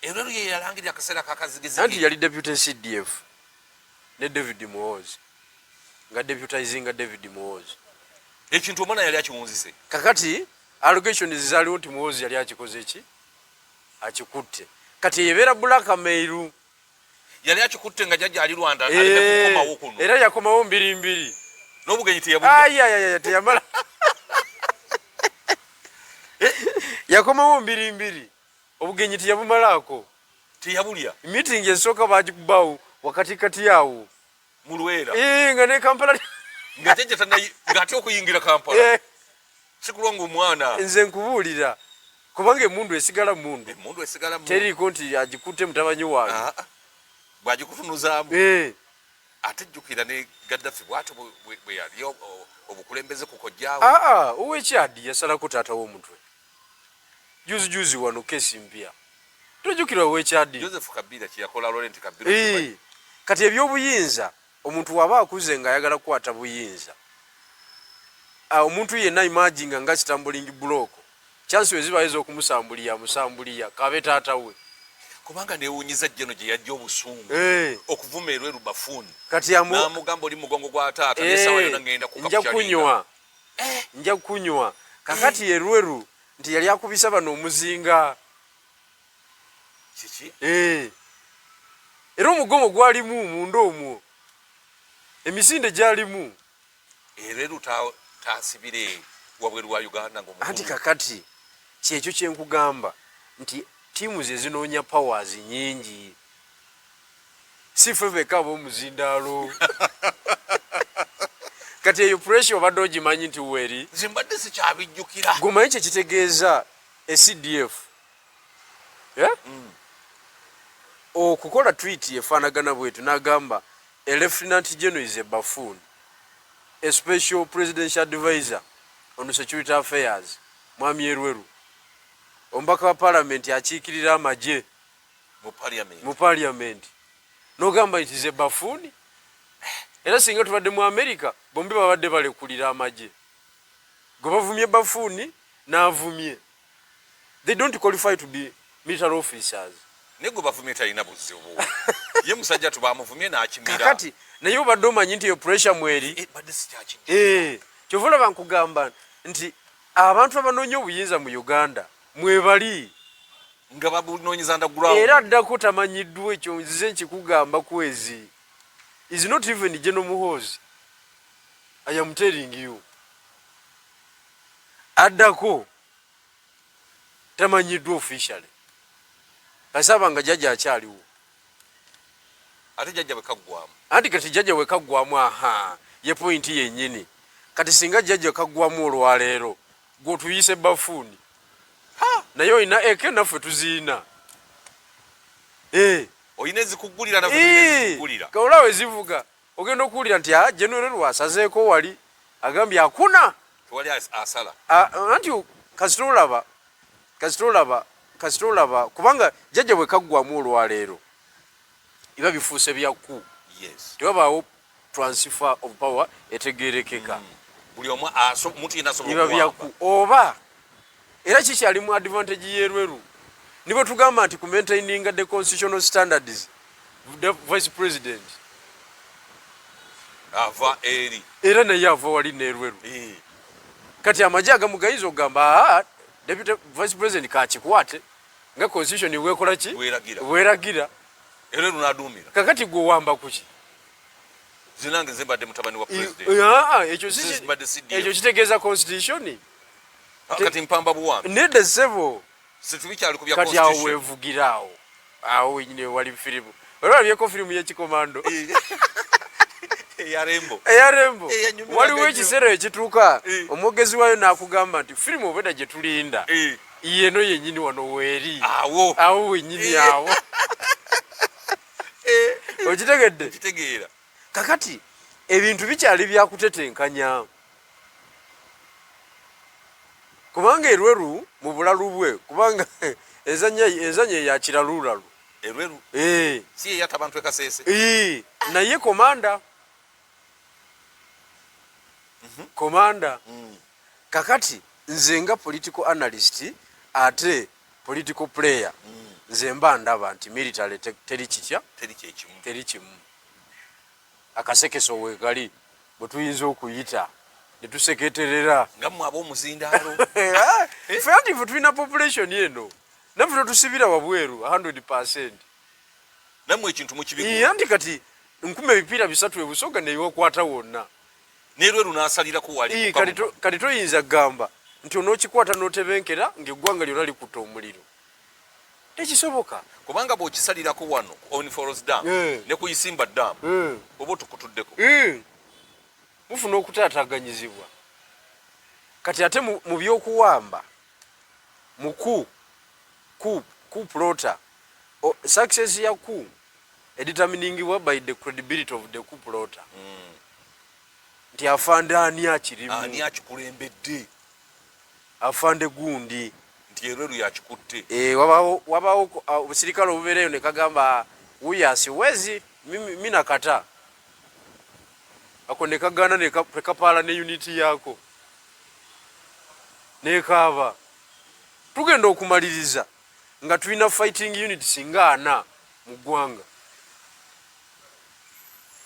Erweru ye yalangirira akaseera kakazigizigi. Anti yali deputy CDF ne David Muhoozi nga deputizinga David Muhoozi. Ekintu omwana yali akiwunzise. Kakati allegations zaaliwo nti Muhoozi yali akikoze ki? Akikutte. Kati ebeera blackmail. Yali akikutte nga jjajja ali Rwanda, aleme kukomawo kuno. Era yakomawo mbiri mbiri. N'obugenyi teyabulya. Ai, ai, ai, teyamala. Yakomawo mbiri mbiri. Obugenyi teyabumalaako. Teyabulya. Meeting esooka bagikubawo wakati kati awo. Mu Lwera. Nga ne Kampala. Nga jjajja ng'atya okuyingira Kampala. Sikulwa ng'omwana. Nze nkubuulira. Kubanga emmundu esigala mmundu. Emmundu esigala mmundu. Teriiko nti agikutte mutabani wange. Bw'agikutunuzaamu. Ate jjukira ne Gaddafi bw'atyo bwe yali obukulembeze ku kojjaawe. Owekyadi yasalako taata w'omutwe. Juzi juzi wano kesi mpya. Tojjukira owekyadi. Joseph Kabila kye yakola Laurent Kabila. Kati eby'obuyinza omuntu w'aba akuze ng'ayagala kukwata buyinza. Omuntu yenna imaginga nga stumbling block. Chance we ziba ez'okumusambuliya, amusambuliya, kabe taata we. Kubanga neewuunyiza Jeno gye yajja obusungu. Okuvuma Erweru bafuni. Kati amu N'amugamba oli mugongo gwa taata, n'essaawa yonna ngenda Nja kukapyalinga. kunywa. Nja kunywa. Kakati Erweru nti yali akubisa bano omuzinga. Kiki? Era omugomo gwalimu munda omwo. Emisinde gyalimu. Erweru taasibire wabweru wa Uganda ng'omukulu. Anti kakati kyekyo kye nkugamba nti ttiimu ze zinoonya powers nnyingi. Si ffe beka ab'omuzindaalo. Kati eyo pressure obadde ogimanyi nti weeri. Nze mbadde sikyabijjukira. Gwe omanyi kye kitegeeza e CDF? Okukola tweet efaanagana bwetyo n'agamba a lieutenant general is a buffoon, a special presidential advisor on security affairs, Mwami Erweru, omubaka wa parliament akiikirira amagye Mu parliament. Mu parliament. N'ogamba nti is a buffoon? Era singa tubadde mu America, bombi babadde balekulira amagye. Gwe bavumye buffoon, n'avumye. They don't qualify to be military officers. Naye gwe bavumye talina buzibu. Ye musajja tubamuvumye n'akimira. Kakati, naye obadde omanyi nti eyo pressure mweri. Badde sikyakijja. Kyova olaba nkugamba nti abantu abanoonya obuyinza mu Uganda mwebali. Nga babunoonyeza underground. Era addako tamanyiddwa ekyo nzize nkikugamba kwezi. Is not even General Muhoozi. I am telling you. Addako tamanyiddwa officially. Kasaba nga jjajja akyaliwo. Ate jjajja bwe kaggwamu. Anti kati jjajja bwe kaggwamu, aha, ye point yennyini. Kati singa jjajja kaggwamu olwaleero, gwe otuyise bafuuni. Naye olina eke naffe tuziina. Eh. Olina ezikuggulira naffe tulina ezikuggulira. Kawula we zivuga ogenda okuwulira nti a General lwasazeeko wali agambye akuna. Tewali asala. Anti kasita olaba, kasita olaba, kasita olaba kubanga jjajja bwe kaggwamu olwaleero biba bifuuse bya ku. Yes. Tewabaawo transfer of power etegeerekeka. Buli omu omuntu yenna asobola biba bya okuwamba. Ku oba era kikyali mu advantage y'erweru. Ni bwe tugamba nti ku maintaining the constitutional standards, the vice president ava eri era naye ava wali n'erweru. Kati amagye agamu gayinza okugamba, aa, deputy vice president kakikwate nga constitution bwekola ki? Bweragira. Bweragira. Era lunaduumira. Kakati gwe owamba kuki? Zinange nze mbadde mutabani wa president. Ekyo si Nze mbadde CDF. Ekyo kitegeeza constitution. Kati mpamba buwambi. Nedda ssebo. Situbikyali ku bya Kati awo constitution. weevugira awo. Awo wenyini wali firimu. Olwabyeko firimu y'ekikomando. Eya Rembo. Eya Rembo. Eyanyumira Waliwo nnyo. ekiseera ekituuka omwogezi waayo n'akugamba nti firimu obwedda gye tulinda. Yeno yennyini wano weeri. Awo. Awo wennyini awo. Okitegedde? Nkitegeera. Kakati ebintu bikyali bya kutetenkanya. Kubanga Erweru mu bulalu bwe, kubanga enzannya ya kiralulalu. Erweru? Si ye yatta abantu e Kasese? Naye komanda. Komanda. Kakati nze nga political analyst ate political player, nze mba ndaba nti military teri kitya? Teri kyekimu. Teri kimu. Akasekeso weekali bwe tuyinza okuyita ne tuseketerera. Nga mmwe ab'omuzindaalo. Ffe anti ffe tulina population eno. Naffe totusibira wabweru 100%. Nammwe ekintu mukibigula. Anti kati nkuma ebipiira bisatu e Busoga ne wakwata wonna. N'erweru n'asalirako wali ku Kabuga. Kati toyinza kugamba nti onookikwata n'otebenkera ng'eggwanga lyonna likutte omuliro. Tekisoboka. Kubanga bw'okisalirako wano ku Owen Falls Dam ne ku Isimba Dam, oba otukutuddeko. Mufuna okutaataaganyizibwa. Kati ate mu by'okuwamba, mu ku plotter, success ya ku edeterminingibwa by the credibility of the coup plotter. Nti afande ani akirimu? Ani akikulembedde? Afande gundi. Nti Erweru yakikutte. Wabaawo obusirikale obubeereyo ne kagamba huyu asiwezi, mimi nakataa. Ako ne kagaana ne kapaala ne unit yaako. Nekaaba. Tugenda okumaliriza nga tulina fighting units nga ana mu ggwanga.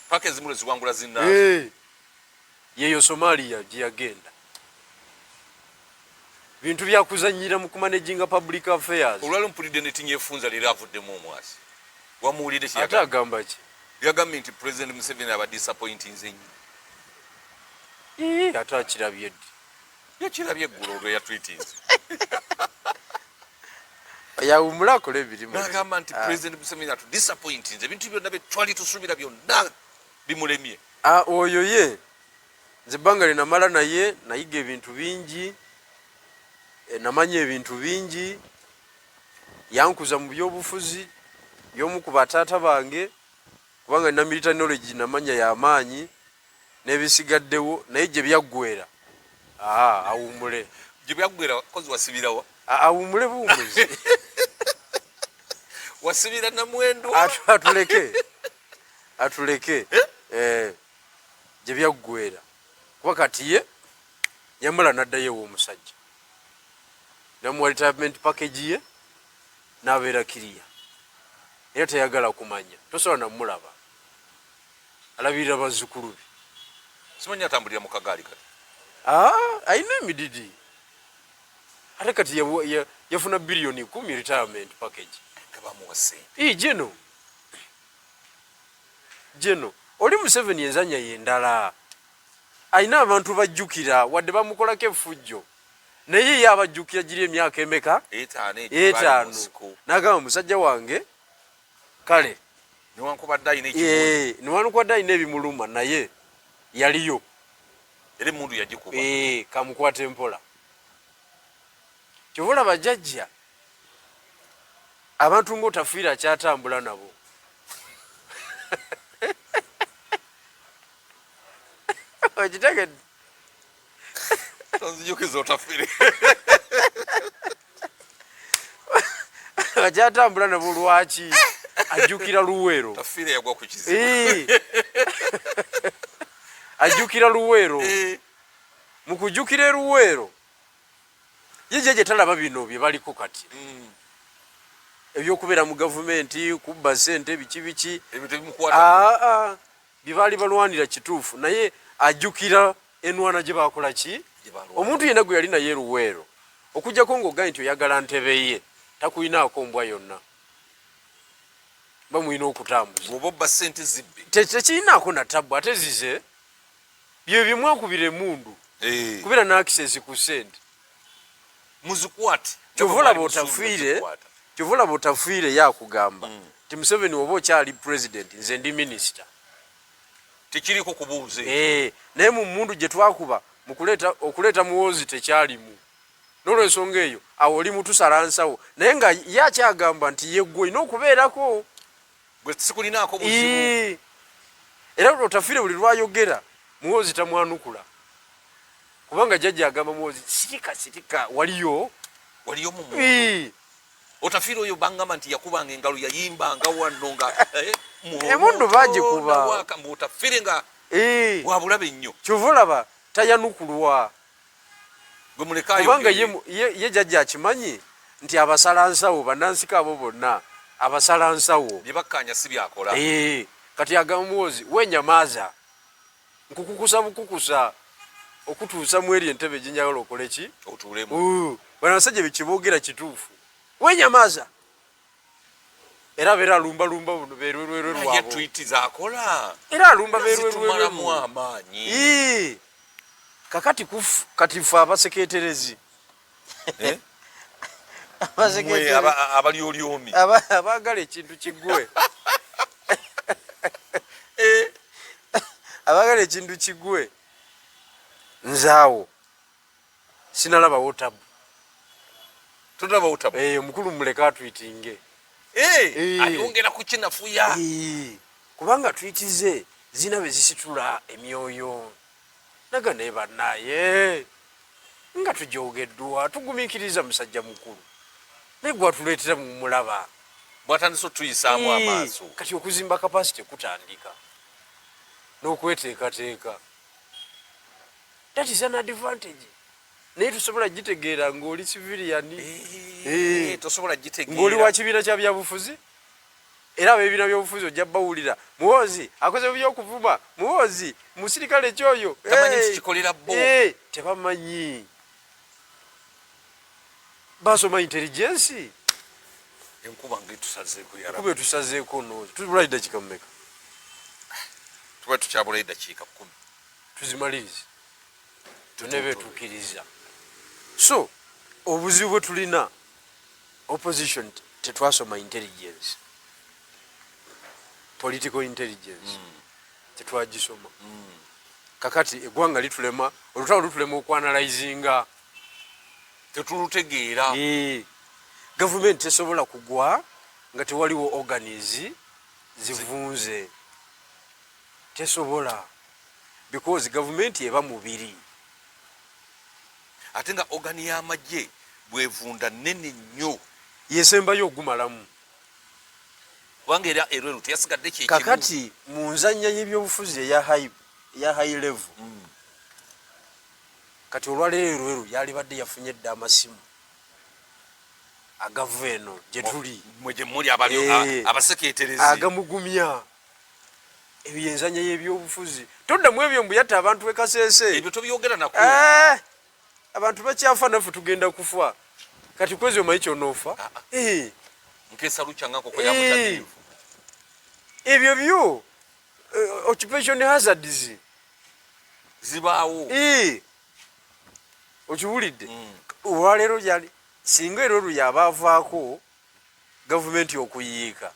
Paka ezimu lwe ziwangula zinnaazo. Yeeyo Somalia gye yagenda. Bintu bya kuzannyira mu kumanaginga public affairs. Olwali mpulidde ne Tinyefunza leero avuddemu omwasi. Wamuwulidde kye Ate yagambye? agamba ki? Yagambye nti President Museveni aba disappointinze nnyo. Ii, ate akirabye ddi? Yakirabye eggulo olwo yatweetinze. Yawummula akole emirimu. N'agamba nti President Museveni atu disappointinze, ebintu byonna bye twali tusuubira byonna bimulemye. Oyo ye nze ebbanga lye namala naye nayiga ebintu bingi, namanya ebintu bingi, yankuza mu byobufuzi, y'omu ku bataata bange, kubanga nina military knowledge namanya y'amaanyi n'ebisigaddewo, naye gye byaggweera, awummule. Gye byaggweera kozi wasibirawa? Awummule buwummuzi. Wasibira Namwendo? Atuleke. Atuleke. Gye byaggweera. Kuba kati ye yamala n'addayo ew'omusajja. Namuwa retirement package ye n'abeera kiriya. Era tayagala kumanya. Tosobola namulaba. Alabirira bazzukulu be. Simanyi atambulira mu kagaali kati. Alina emididi. Ate kati yafuna biliyoni 10 retirement package. Nga bamuwa ssente. Ii, geno. Geno. Oli Museveni enzanya yendala, alina abantu bajjukira wadde bamukolako effujjo, naye ye abajjukira giri emyaka emeka? Etaano. Nagamba musajja wange kale newankubadde alina ekimundu, newankubadde alina ebimuluma, naye yaliyo era emundu yagikuba, kamukwata empola. Kyova olaba jjajja abantu ng'otafiire akyatambula nabo. Okitegedde? Tonzijukiza otafiire. Akyatambula nabo lwaki? Ajjukira Luweero. Tafiire yagwa ku kizibu. Ajjukira Luweero. Mu kujjukira Luweero, ye jjajja talaba bino bye baliko kati. Ebyokubeera mu gavumenti, kubba ssente, biki biki. Ebyo tebimukwata. Bye baali balwanira kituufu, naye ajjukira enwana gye bakola ki? Omuntu yenna gwe yali naye Luweero, okuggyako ng'ogaye nti oyagala ntebe ye, takuyinaako mbwa yonna. Bamulina okutambuza. Bw'oba obba ssente zibbe. Tekirinaako na tabbu, ate zize bye byemwakubira emundu. Kubeera n'access ku ssente. Muzikwate. Kyova olaba otafiire, kyova olaba otafiire yakugamba nti Museveni oba okyali president, nze ndi minisita. Tekiriko kubuuza. Naye mu mundu gye twakuba mu okuleeta Muhoozi tekyalimu. N'olwensonga eyo awo oli mutusala nsawo, naye nga ye akyagamba nti ye ggwe olina okubeerako. Gwe sikulinaako buzibu. Era otafiire buli lwayogera Muhoozi tamwanukula, kubanga jjajja agamba Muhoozi sirika sirika, waliyo waliyo mu muntu. Otafiire oyo bangamba nti yakubanga engalo, yayimbanga wano nga emundu bagikuba. Otafiire nga wabulabe nnyo. Kyova olaba tayanukulwa. Gwe mulekayo. Kubanga ye jjajja akimanyi nti abasala nsawo bannansi abo bonna abasala nsawo. Bye bakkaanya si byakola. Kati agamba Muhoozi wenyamaaza nkukukusa bukukusa okutuusa mu eri entebe gye njagala okole ki? Otuulemu. Bano abasajja bye kiboogera kituufu. Wenyamaaza. Era abeera alumbalumba buno berwerwerwe Naye lwabo. tweet z'akola. Era alumba berwerwerwe. Zitumalamu amaanyi. Kakati kati ffe abaseketerezi. Mwe abalyolyomi. Abaagala ekintu kiggwe. Abaagala ekintu kiggwe. Nzaawo. Sinalabawo tabu. Tondaba tabu. Omukulu muleka atwitinge. Ayongera kukinafuya. Kubanga twitize zina be zisitula emyoyo. Naga naye bannaye nga tujogeddwa tugumiikiriza musajja mukulu, naye gwatuleetera mumulaba bwatandise otuyisaamu amaaso. Kati okuzimba capacity kutandika n'okweteekateeka, that is an advantage, naye tosobola gitegeera ng'oli civilian, Tosobola gitegeera ng'oli wa kibiina kya byabufuzi. Era ab'ebibiina byobufuzi ojja bawulira Muhoozi akoze byokuvuma, Muhoozi musirikale kyoyo tamanyi nti kikolera bo. Tebamanyi, basoma intelligence. Enkuba nga etusazeeko. Enkuba etusazeeko. No tubulayo eddakiika mumeka? Tuba tukyabulayo eddakiika 10. Tuzimalirize tunebe tukkiriza. So obuzibu bwe tulina opposition, tetwasoma intelligence, political intelligence tetwagisoma. Kakati eggwanga litulema, olutalo lutulema okwanalizinga. Tetulutegeera. Gavumenti tesobola kugwa nga tewaliwo organs zivunze, tesobola, because gavumenti eba mubiri. Ate nga organ y'amagye bwevunda nene nnyo. Yesembayo ogumalamu. Kubanga era erweru teyasigadde kyekimu. Kakati mu nzannya y'ebyobufuzi eya high level, kati olwaleero erweru yalibadde yafunye dda amasimu agava eno gye tuli. Mwe gye muli abaseketerezi. Agamugumya. Ebyo yenzanya y'ebyobufuzi. Toddamu ebyo mbu yatta abantu e Kasese. Ebyo tobyogera nako. Abantu bakyafa, naffe tugenda kufa. Kati kwezi omanyi kyonoofa. Nkeesa lukya nga nkoko ya mutamiivu. Ebyo byo. Occupation hazards zibaawo. Okiwulidde? Olwaleero gyali singa era olwo yaba avaako gavumenti okuyiika,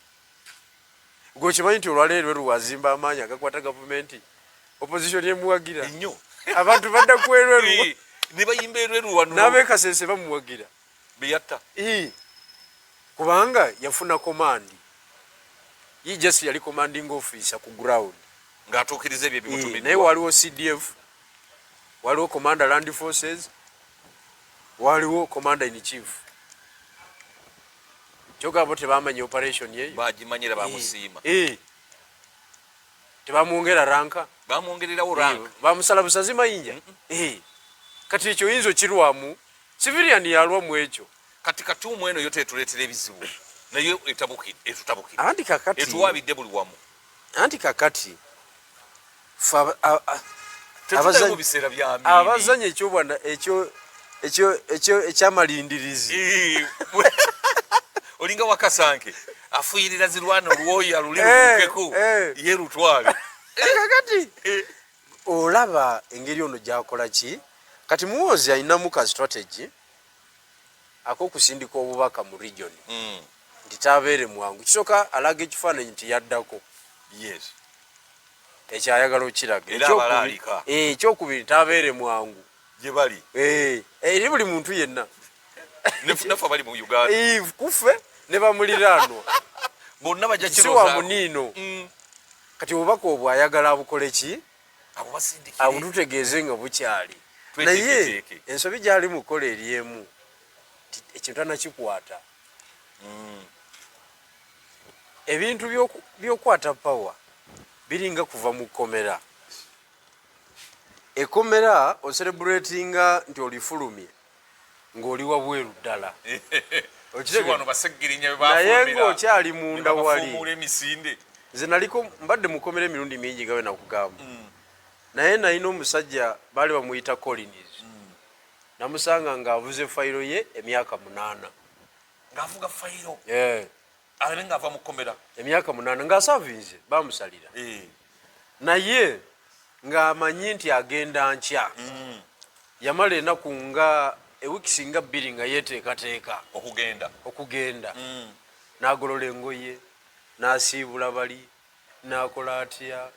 gwe okimanyi nti olwaleero Elwelu wazimba amaanyi agakwata gavumenti, opposition emuwagira nnyo. Abantu badda ku Elwelu. Ne bayimba Elwelu wano. N'abekasese bamuwagira. Beyatta. Kubanga yafuna command, ye just yali commanding officer ku ground. Ng'atuukiriza ebyo Naye ebimutumiddwa. Waliwo CDF, waliwo commander land forces, waliwo commander in chief. Kyokka bo tebamanya operation yeyo. Bagimanyira, bamusiima. Tebamwongera rank. Bamwongererawo rank. Bamusala busazi mayinja. Kati ekyo oyinza okirwamu? Civilian yalwa mu ekyo. Kati katuumu eno yo tetuleetera ebizibu, naye etutabukidde. Anti kakati Etuwabidde buli wamu. Anti kakati fe Tetuddayo mu biseera bya Amiini. Abazanya ekyobwana ekyo ekyo ekyo ekyamalindirizi. Olinga wakasanke afuyirira zirwana olwoya luli lubukeko ye lutwale. Kakati olaba engeri ono gyakola ki? Kati Muwozi alinamu ka strategy ak'okusindika obubaka mu region nti tabeere mwangu. Kisooka alaga ekifaananyi nti yaddako. Ekyo ayagala okiraga. Era abalaalika. Ekyokubiri, tabeere mwangu gye bali. Eri buli muntu yenna. Naffe abali mu Uganda. Kuffe ne bamuliraanwa. Bonna bajja Si wa kirowoozaako. muniino. Kati obubaka obwo ayagala abukole ki? Abo basindikire. Abututegeeze nga bukyali. Naye Tweteeketeeke. ensobi gyali mukola eri emu, ekintu anakikwata. Ebintu by'okwata power biringa kuva mu kkomera. Ekkomera ocelebratinga nti olifulumye ng'oli wabweru ddala. Si wano baseggirinya bwe Naye baafulumira, ng'okyali munda ne wali. babafuumuula emisinde. Nze naliko mbadde mukomera emirundi mingi nga bwe nakugamba. Naye nalina omusajja baali bamuyita Collins. Namusanga ng'avuze fayiro ye emyaka 8. Ng'avuga fayiro? Yeah. Alabe ng'ava mu kkomera. Emyaka 8 ng'asavinze, bamusalira. Naye ng'amanyi nti agenda nkya. Yamala enaku nga ewiikisi nga 2 nga yeeteekateeka okugenda. Okugenda. N'agolola engoye, n'asiibula bali, n'akola atya,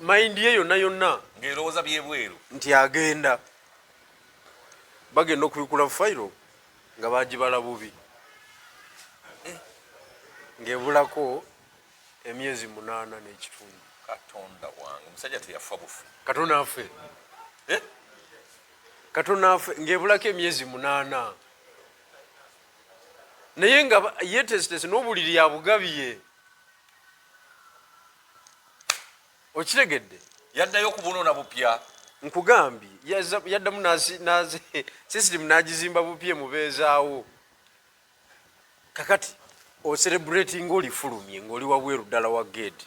mind ye yonna yonna ng'erowooza byebweru. Nti agenda. Bagenda okubikula fayiro nga bagibala bubi, ng'ebulako emyezi 8.5. Katonda wange, omusajja teyafa bufi. Katonda afe. Eh? Katonda afe, ng'ebulako emyezi 8, naye nga yeetesitese n'obuliri abugabye. Okitegedde? Yaddayo okubunona bupya. Nkugambye, yaddamu system n'agizimba bupya emubeezaawo. Kakati ocelebrating olifulumye ng'oli wabweru ddala wa gate,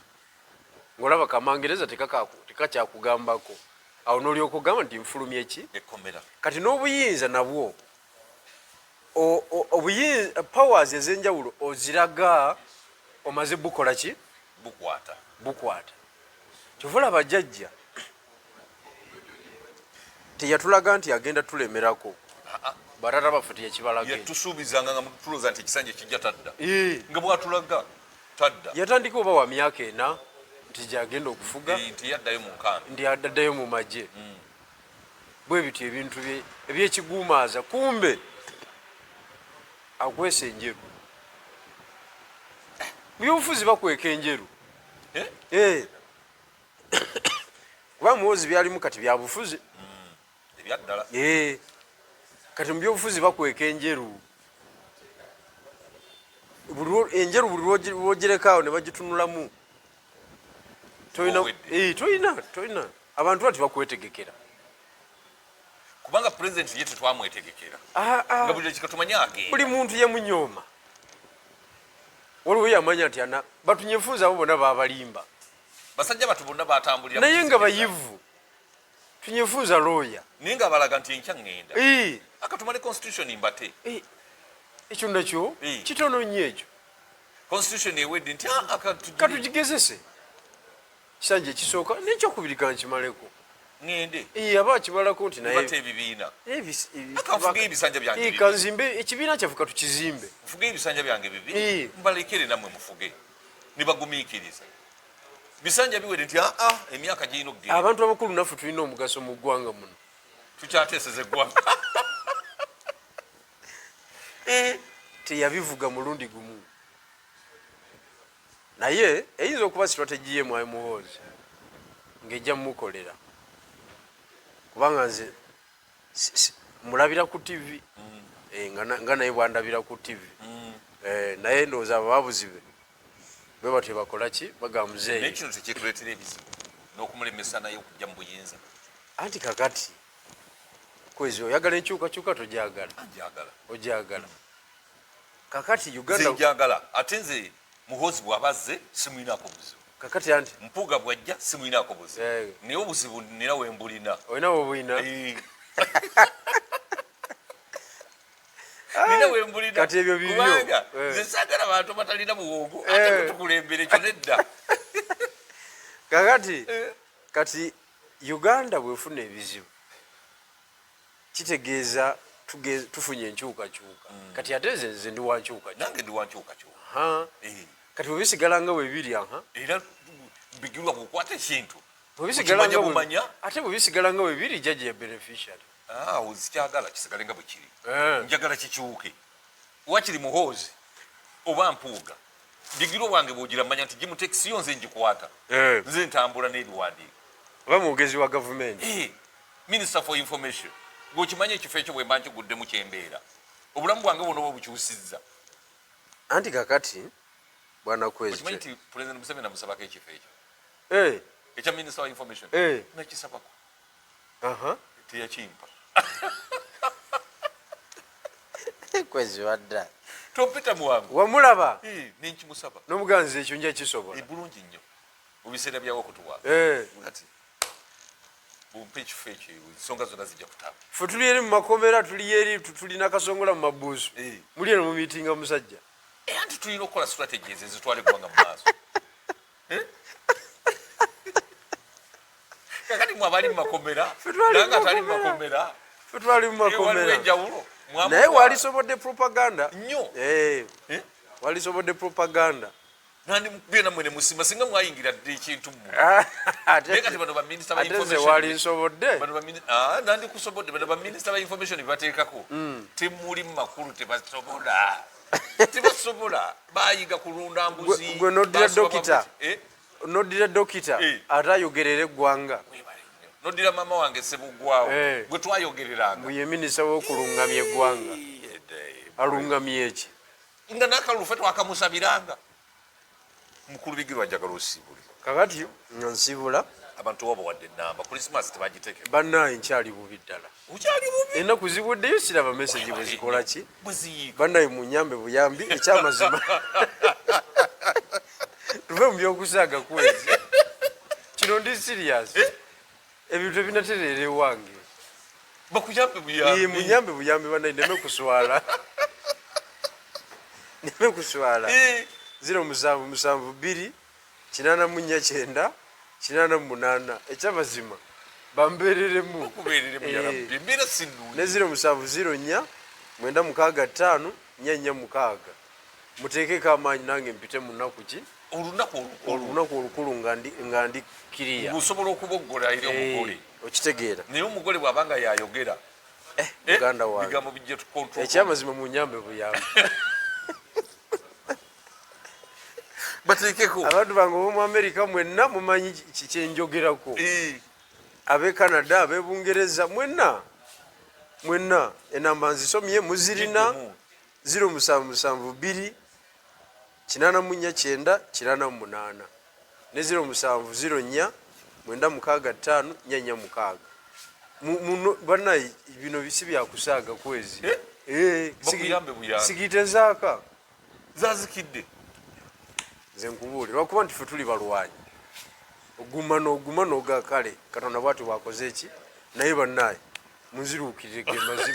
ng'olaba kamangereza tekakyakugambako, awo n'olyoka ogamba nti nfulumye ki? Ekkomera. Kati n'obuyinza nabwo, powers ez'enjawulo oziraga omaze bukola ki? Bukwata. Bukwata. Kyova olaba jjajja teyatulaga nti agenda tulemerako. Batata baffe teyakibalaga. Yatusuubizanga nga tulowooza nti ekisanja kijja tadda. Nga bwatulaga tadda. Yatandika oba wa myaka 4 nti gyagenda okufuga. Nti yaddayo mu nkambi. Nti addayo mu magye. Bwe bityo ebintu ebyekiguumaaza, kumbe akwesa enjeru. Mu byobufuzi bakweka enjeru. Eh? Kuba Muwozi byalimu kati byabufuzi. Ebyaddala. Kati mu byobufuzi bakweka enjeru. Enjeru buli lwogireka awo ne bagitunulamu. Owedde. Toyina. Abantu bati bakwetegekera. Kubanga pulezidenti ye tetwamwetegekera. Nga buli dakika tumanyi agenda. Buli muntu yamunyooma. Waliwo yamanya nti ana batunyefuuza abo bonna babalimba. Basajja batu bonna batambulira mu Naye nga kizikiza. bayivu. Tunyefuuza lawyer. Naye nga balaga nti enkya ŋŋenda. Akatumale constitution mbate. Ekyo nakyo kitono nnyo ekyo. Constitution ewedde nti Katugigezese. Kisanja ekisooka n'ekyokubiri kankimaleko. Ŋŋende. Aba akimalako nti naye bata ebibiina. Akanfuge ebisanja byange bibiri. Kanzimbe ekibiina kyaffe, katukizimbe. Nfuge ebisanja byange bibiri. Mbalekere nammwe mufuge. Ne bagumiikiriza. Bisanja biwere nti aa emyaka girina okugenda. Abantu abakulu naffe tulina omugaso mu ggwanga muno. Tukyateeseza eggwanga. Teyabivuga mulundi gumu, naye eyinza okuba strategy ye Mwami Muhoozi ng'ejja mumukolera, kubanga nze mulabira ku TV, nga naye bwandabira ku TV. Naye ndowooza abo babuzibe bwe batyo bakola ki, bagamba Naye muzeeyi. Kino tekituleetera ebizibu n'okumulemesa naye okujja mu buyinza? Anti kakati kwezi oyagala enkyukakyuka, togyagala? Njagala. Ogyagala. Kakati Nze Uganda njagala, ate nze Muhoozi bw'aba azze simuyinaako buzibu. Kakati anti Mpuuga bw'ajja simuyinaako buzibu. Naye obuzibu nina we mbulina. Olina wobulina. Nina we mbulina. Kati ebyo bibyo. Kubanga nze saagala bantu batalina buwongo ate kutukulembera, ekyo nedda. Kakati kati Uganda bwefuna ebizibu kitegeeza tufunye enkyukakyuka. Kati ate nze ndi wa nkyukakyuka. Nange ndi wa nkyukakyuka. Kati bwebisigala nga bwebiri, aha. Era bigirwa bw'okwata ekintu Bwebisigala okimanya nga bumanya. Ate bwebisigala nga bwebiri, jjajja ya beneficiary. Ah, sikyagala kisigale nga bwe kiri. Njagala kikyuke. Wakiri Muhoozi oba Mpuuga, Bigirwa wange bw'ogira manya nti gimutekisiyo, nze ngikwata. Nze ntambula n'ebiwandiiko. Oba mwogezi wa gavumenti. Minister for information, gweokimanya ekifo ekyo bwe mba nkiguddemu kyembeera, obulamu bwange bwona oba bukyusizza. Anti kakati bwana Kwezi, Okimanyi nti President Museveni amusabako ekifo ekyo ekya minister wa information? Nakisabako. Teyakimpa. Kwezi wadda. Tompita muwangu. Wamulaba? Nenkimusaba. N'omuganzi ekyo nja kisobola. Bulungi nnyo, mu biseera byawo okutuwa kati bumpa ekifo ekyo, ensonga zonna zijja kutambula. Ffe tuli eri mu makomera, tuli eri tulina kasongola mu mabuusu. Muli eno mumiitinga musajja. Anti tulina okukola strategies ezitwala eggwanga mu maaso. Eh? Kakati mwe abali mu makomera Ffe twali mu nange atali mu makomera. makomera, Ffe twali mu waliwo makomera. enjawulo. Naye walisobodde propaganda. Nnyo. Eh? Walisobodde propaganda. Nandi mukubye nammwe ne musima singa mwayingira dde ekintu mmwe. Naye kati bano baminisita ba Ate nze information walinsobodde. bano nandikusobodde. Bano baminisita ba information bebateekako temuli mu makulu, tebasobola, tebasobola, bayiga kulunda mbuzi. Gwe noddira Basoma dokita. babuzi. Eh? Noddira dokita ate ayogerera eggwanga. Webale nnyo. Noddira maama wange Sebuggwawo gwe twayogereranga. Mbu ye minisita w'okulungamya eggwanga. Alungamya eki? Nga n'akalulu ffe twakamusabiranga. Mukulu Bigirwa, njagala osiibule. Kakati nga nsiibula. Abantu wabawadde enamba, Krisimas tebagiteeke. Bannaye, nkyali bubi ddala. Okyali bubi? Ennaku ziweddeyo siraba message bwe zikola ki. Bweziyiika. Bannaye, munyambe buyambi. Ekyamazima, tuve mu byokusaaga. Kwezi kino ndi serious. Ebintu ebinatereera ewange. Bakuyambe buyambi. Munyambe buyambi bannaye, ndeme kuswala, ndeme kuswala. 0772 849 88. Ekyamazima bambeereremu. Kubeereremu. Yarabbi, embeera si nnungi. Ne 0704 965 446. Muteekeko amaanyi nange mpite mu nnaku ki. Olunaku olukulu. Olunaku olukulu nga ndi kiriya. Ng'osobola okuboggola eri omugole. Okitegeera? Naye omugole bw'aba nga yayogera, Muganda wange. Bigambo bijja tucontrol. Ekyamazima munyambe buyambi. Bateekeko. Abantu bange ob'omu Amerika mwenna mumanyi kyenjogerako. Ab'e Canada, ab'e Bungereza, mwenna mwenna, enamba nzisomye, muzirina. Giddemu. 0772 849 88 ne 0704 965 446. Bannaye, bino si byakusaaga kwezi. Eh? Bakuyambe buyambi. Sigite zaaka. Zazikidde. Nze nkubuulira, lwakuba nti ffe tuli balwanyi, oguma n'oguma n'oga kale Katonda bwati bwakoze eki. Naye bannaye munziruukirire, ge mazima.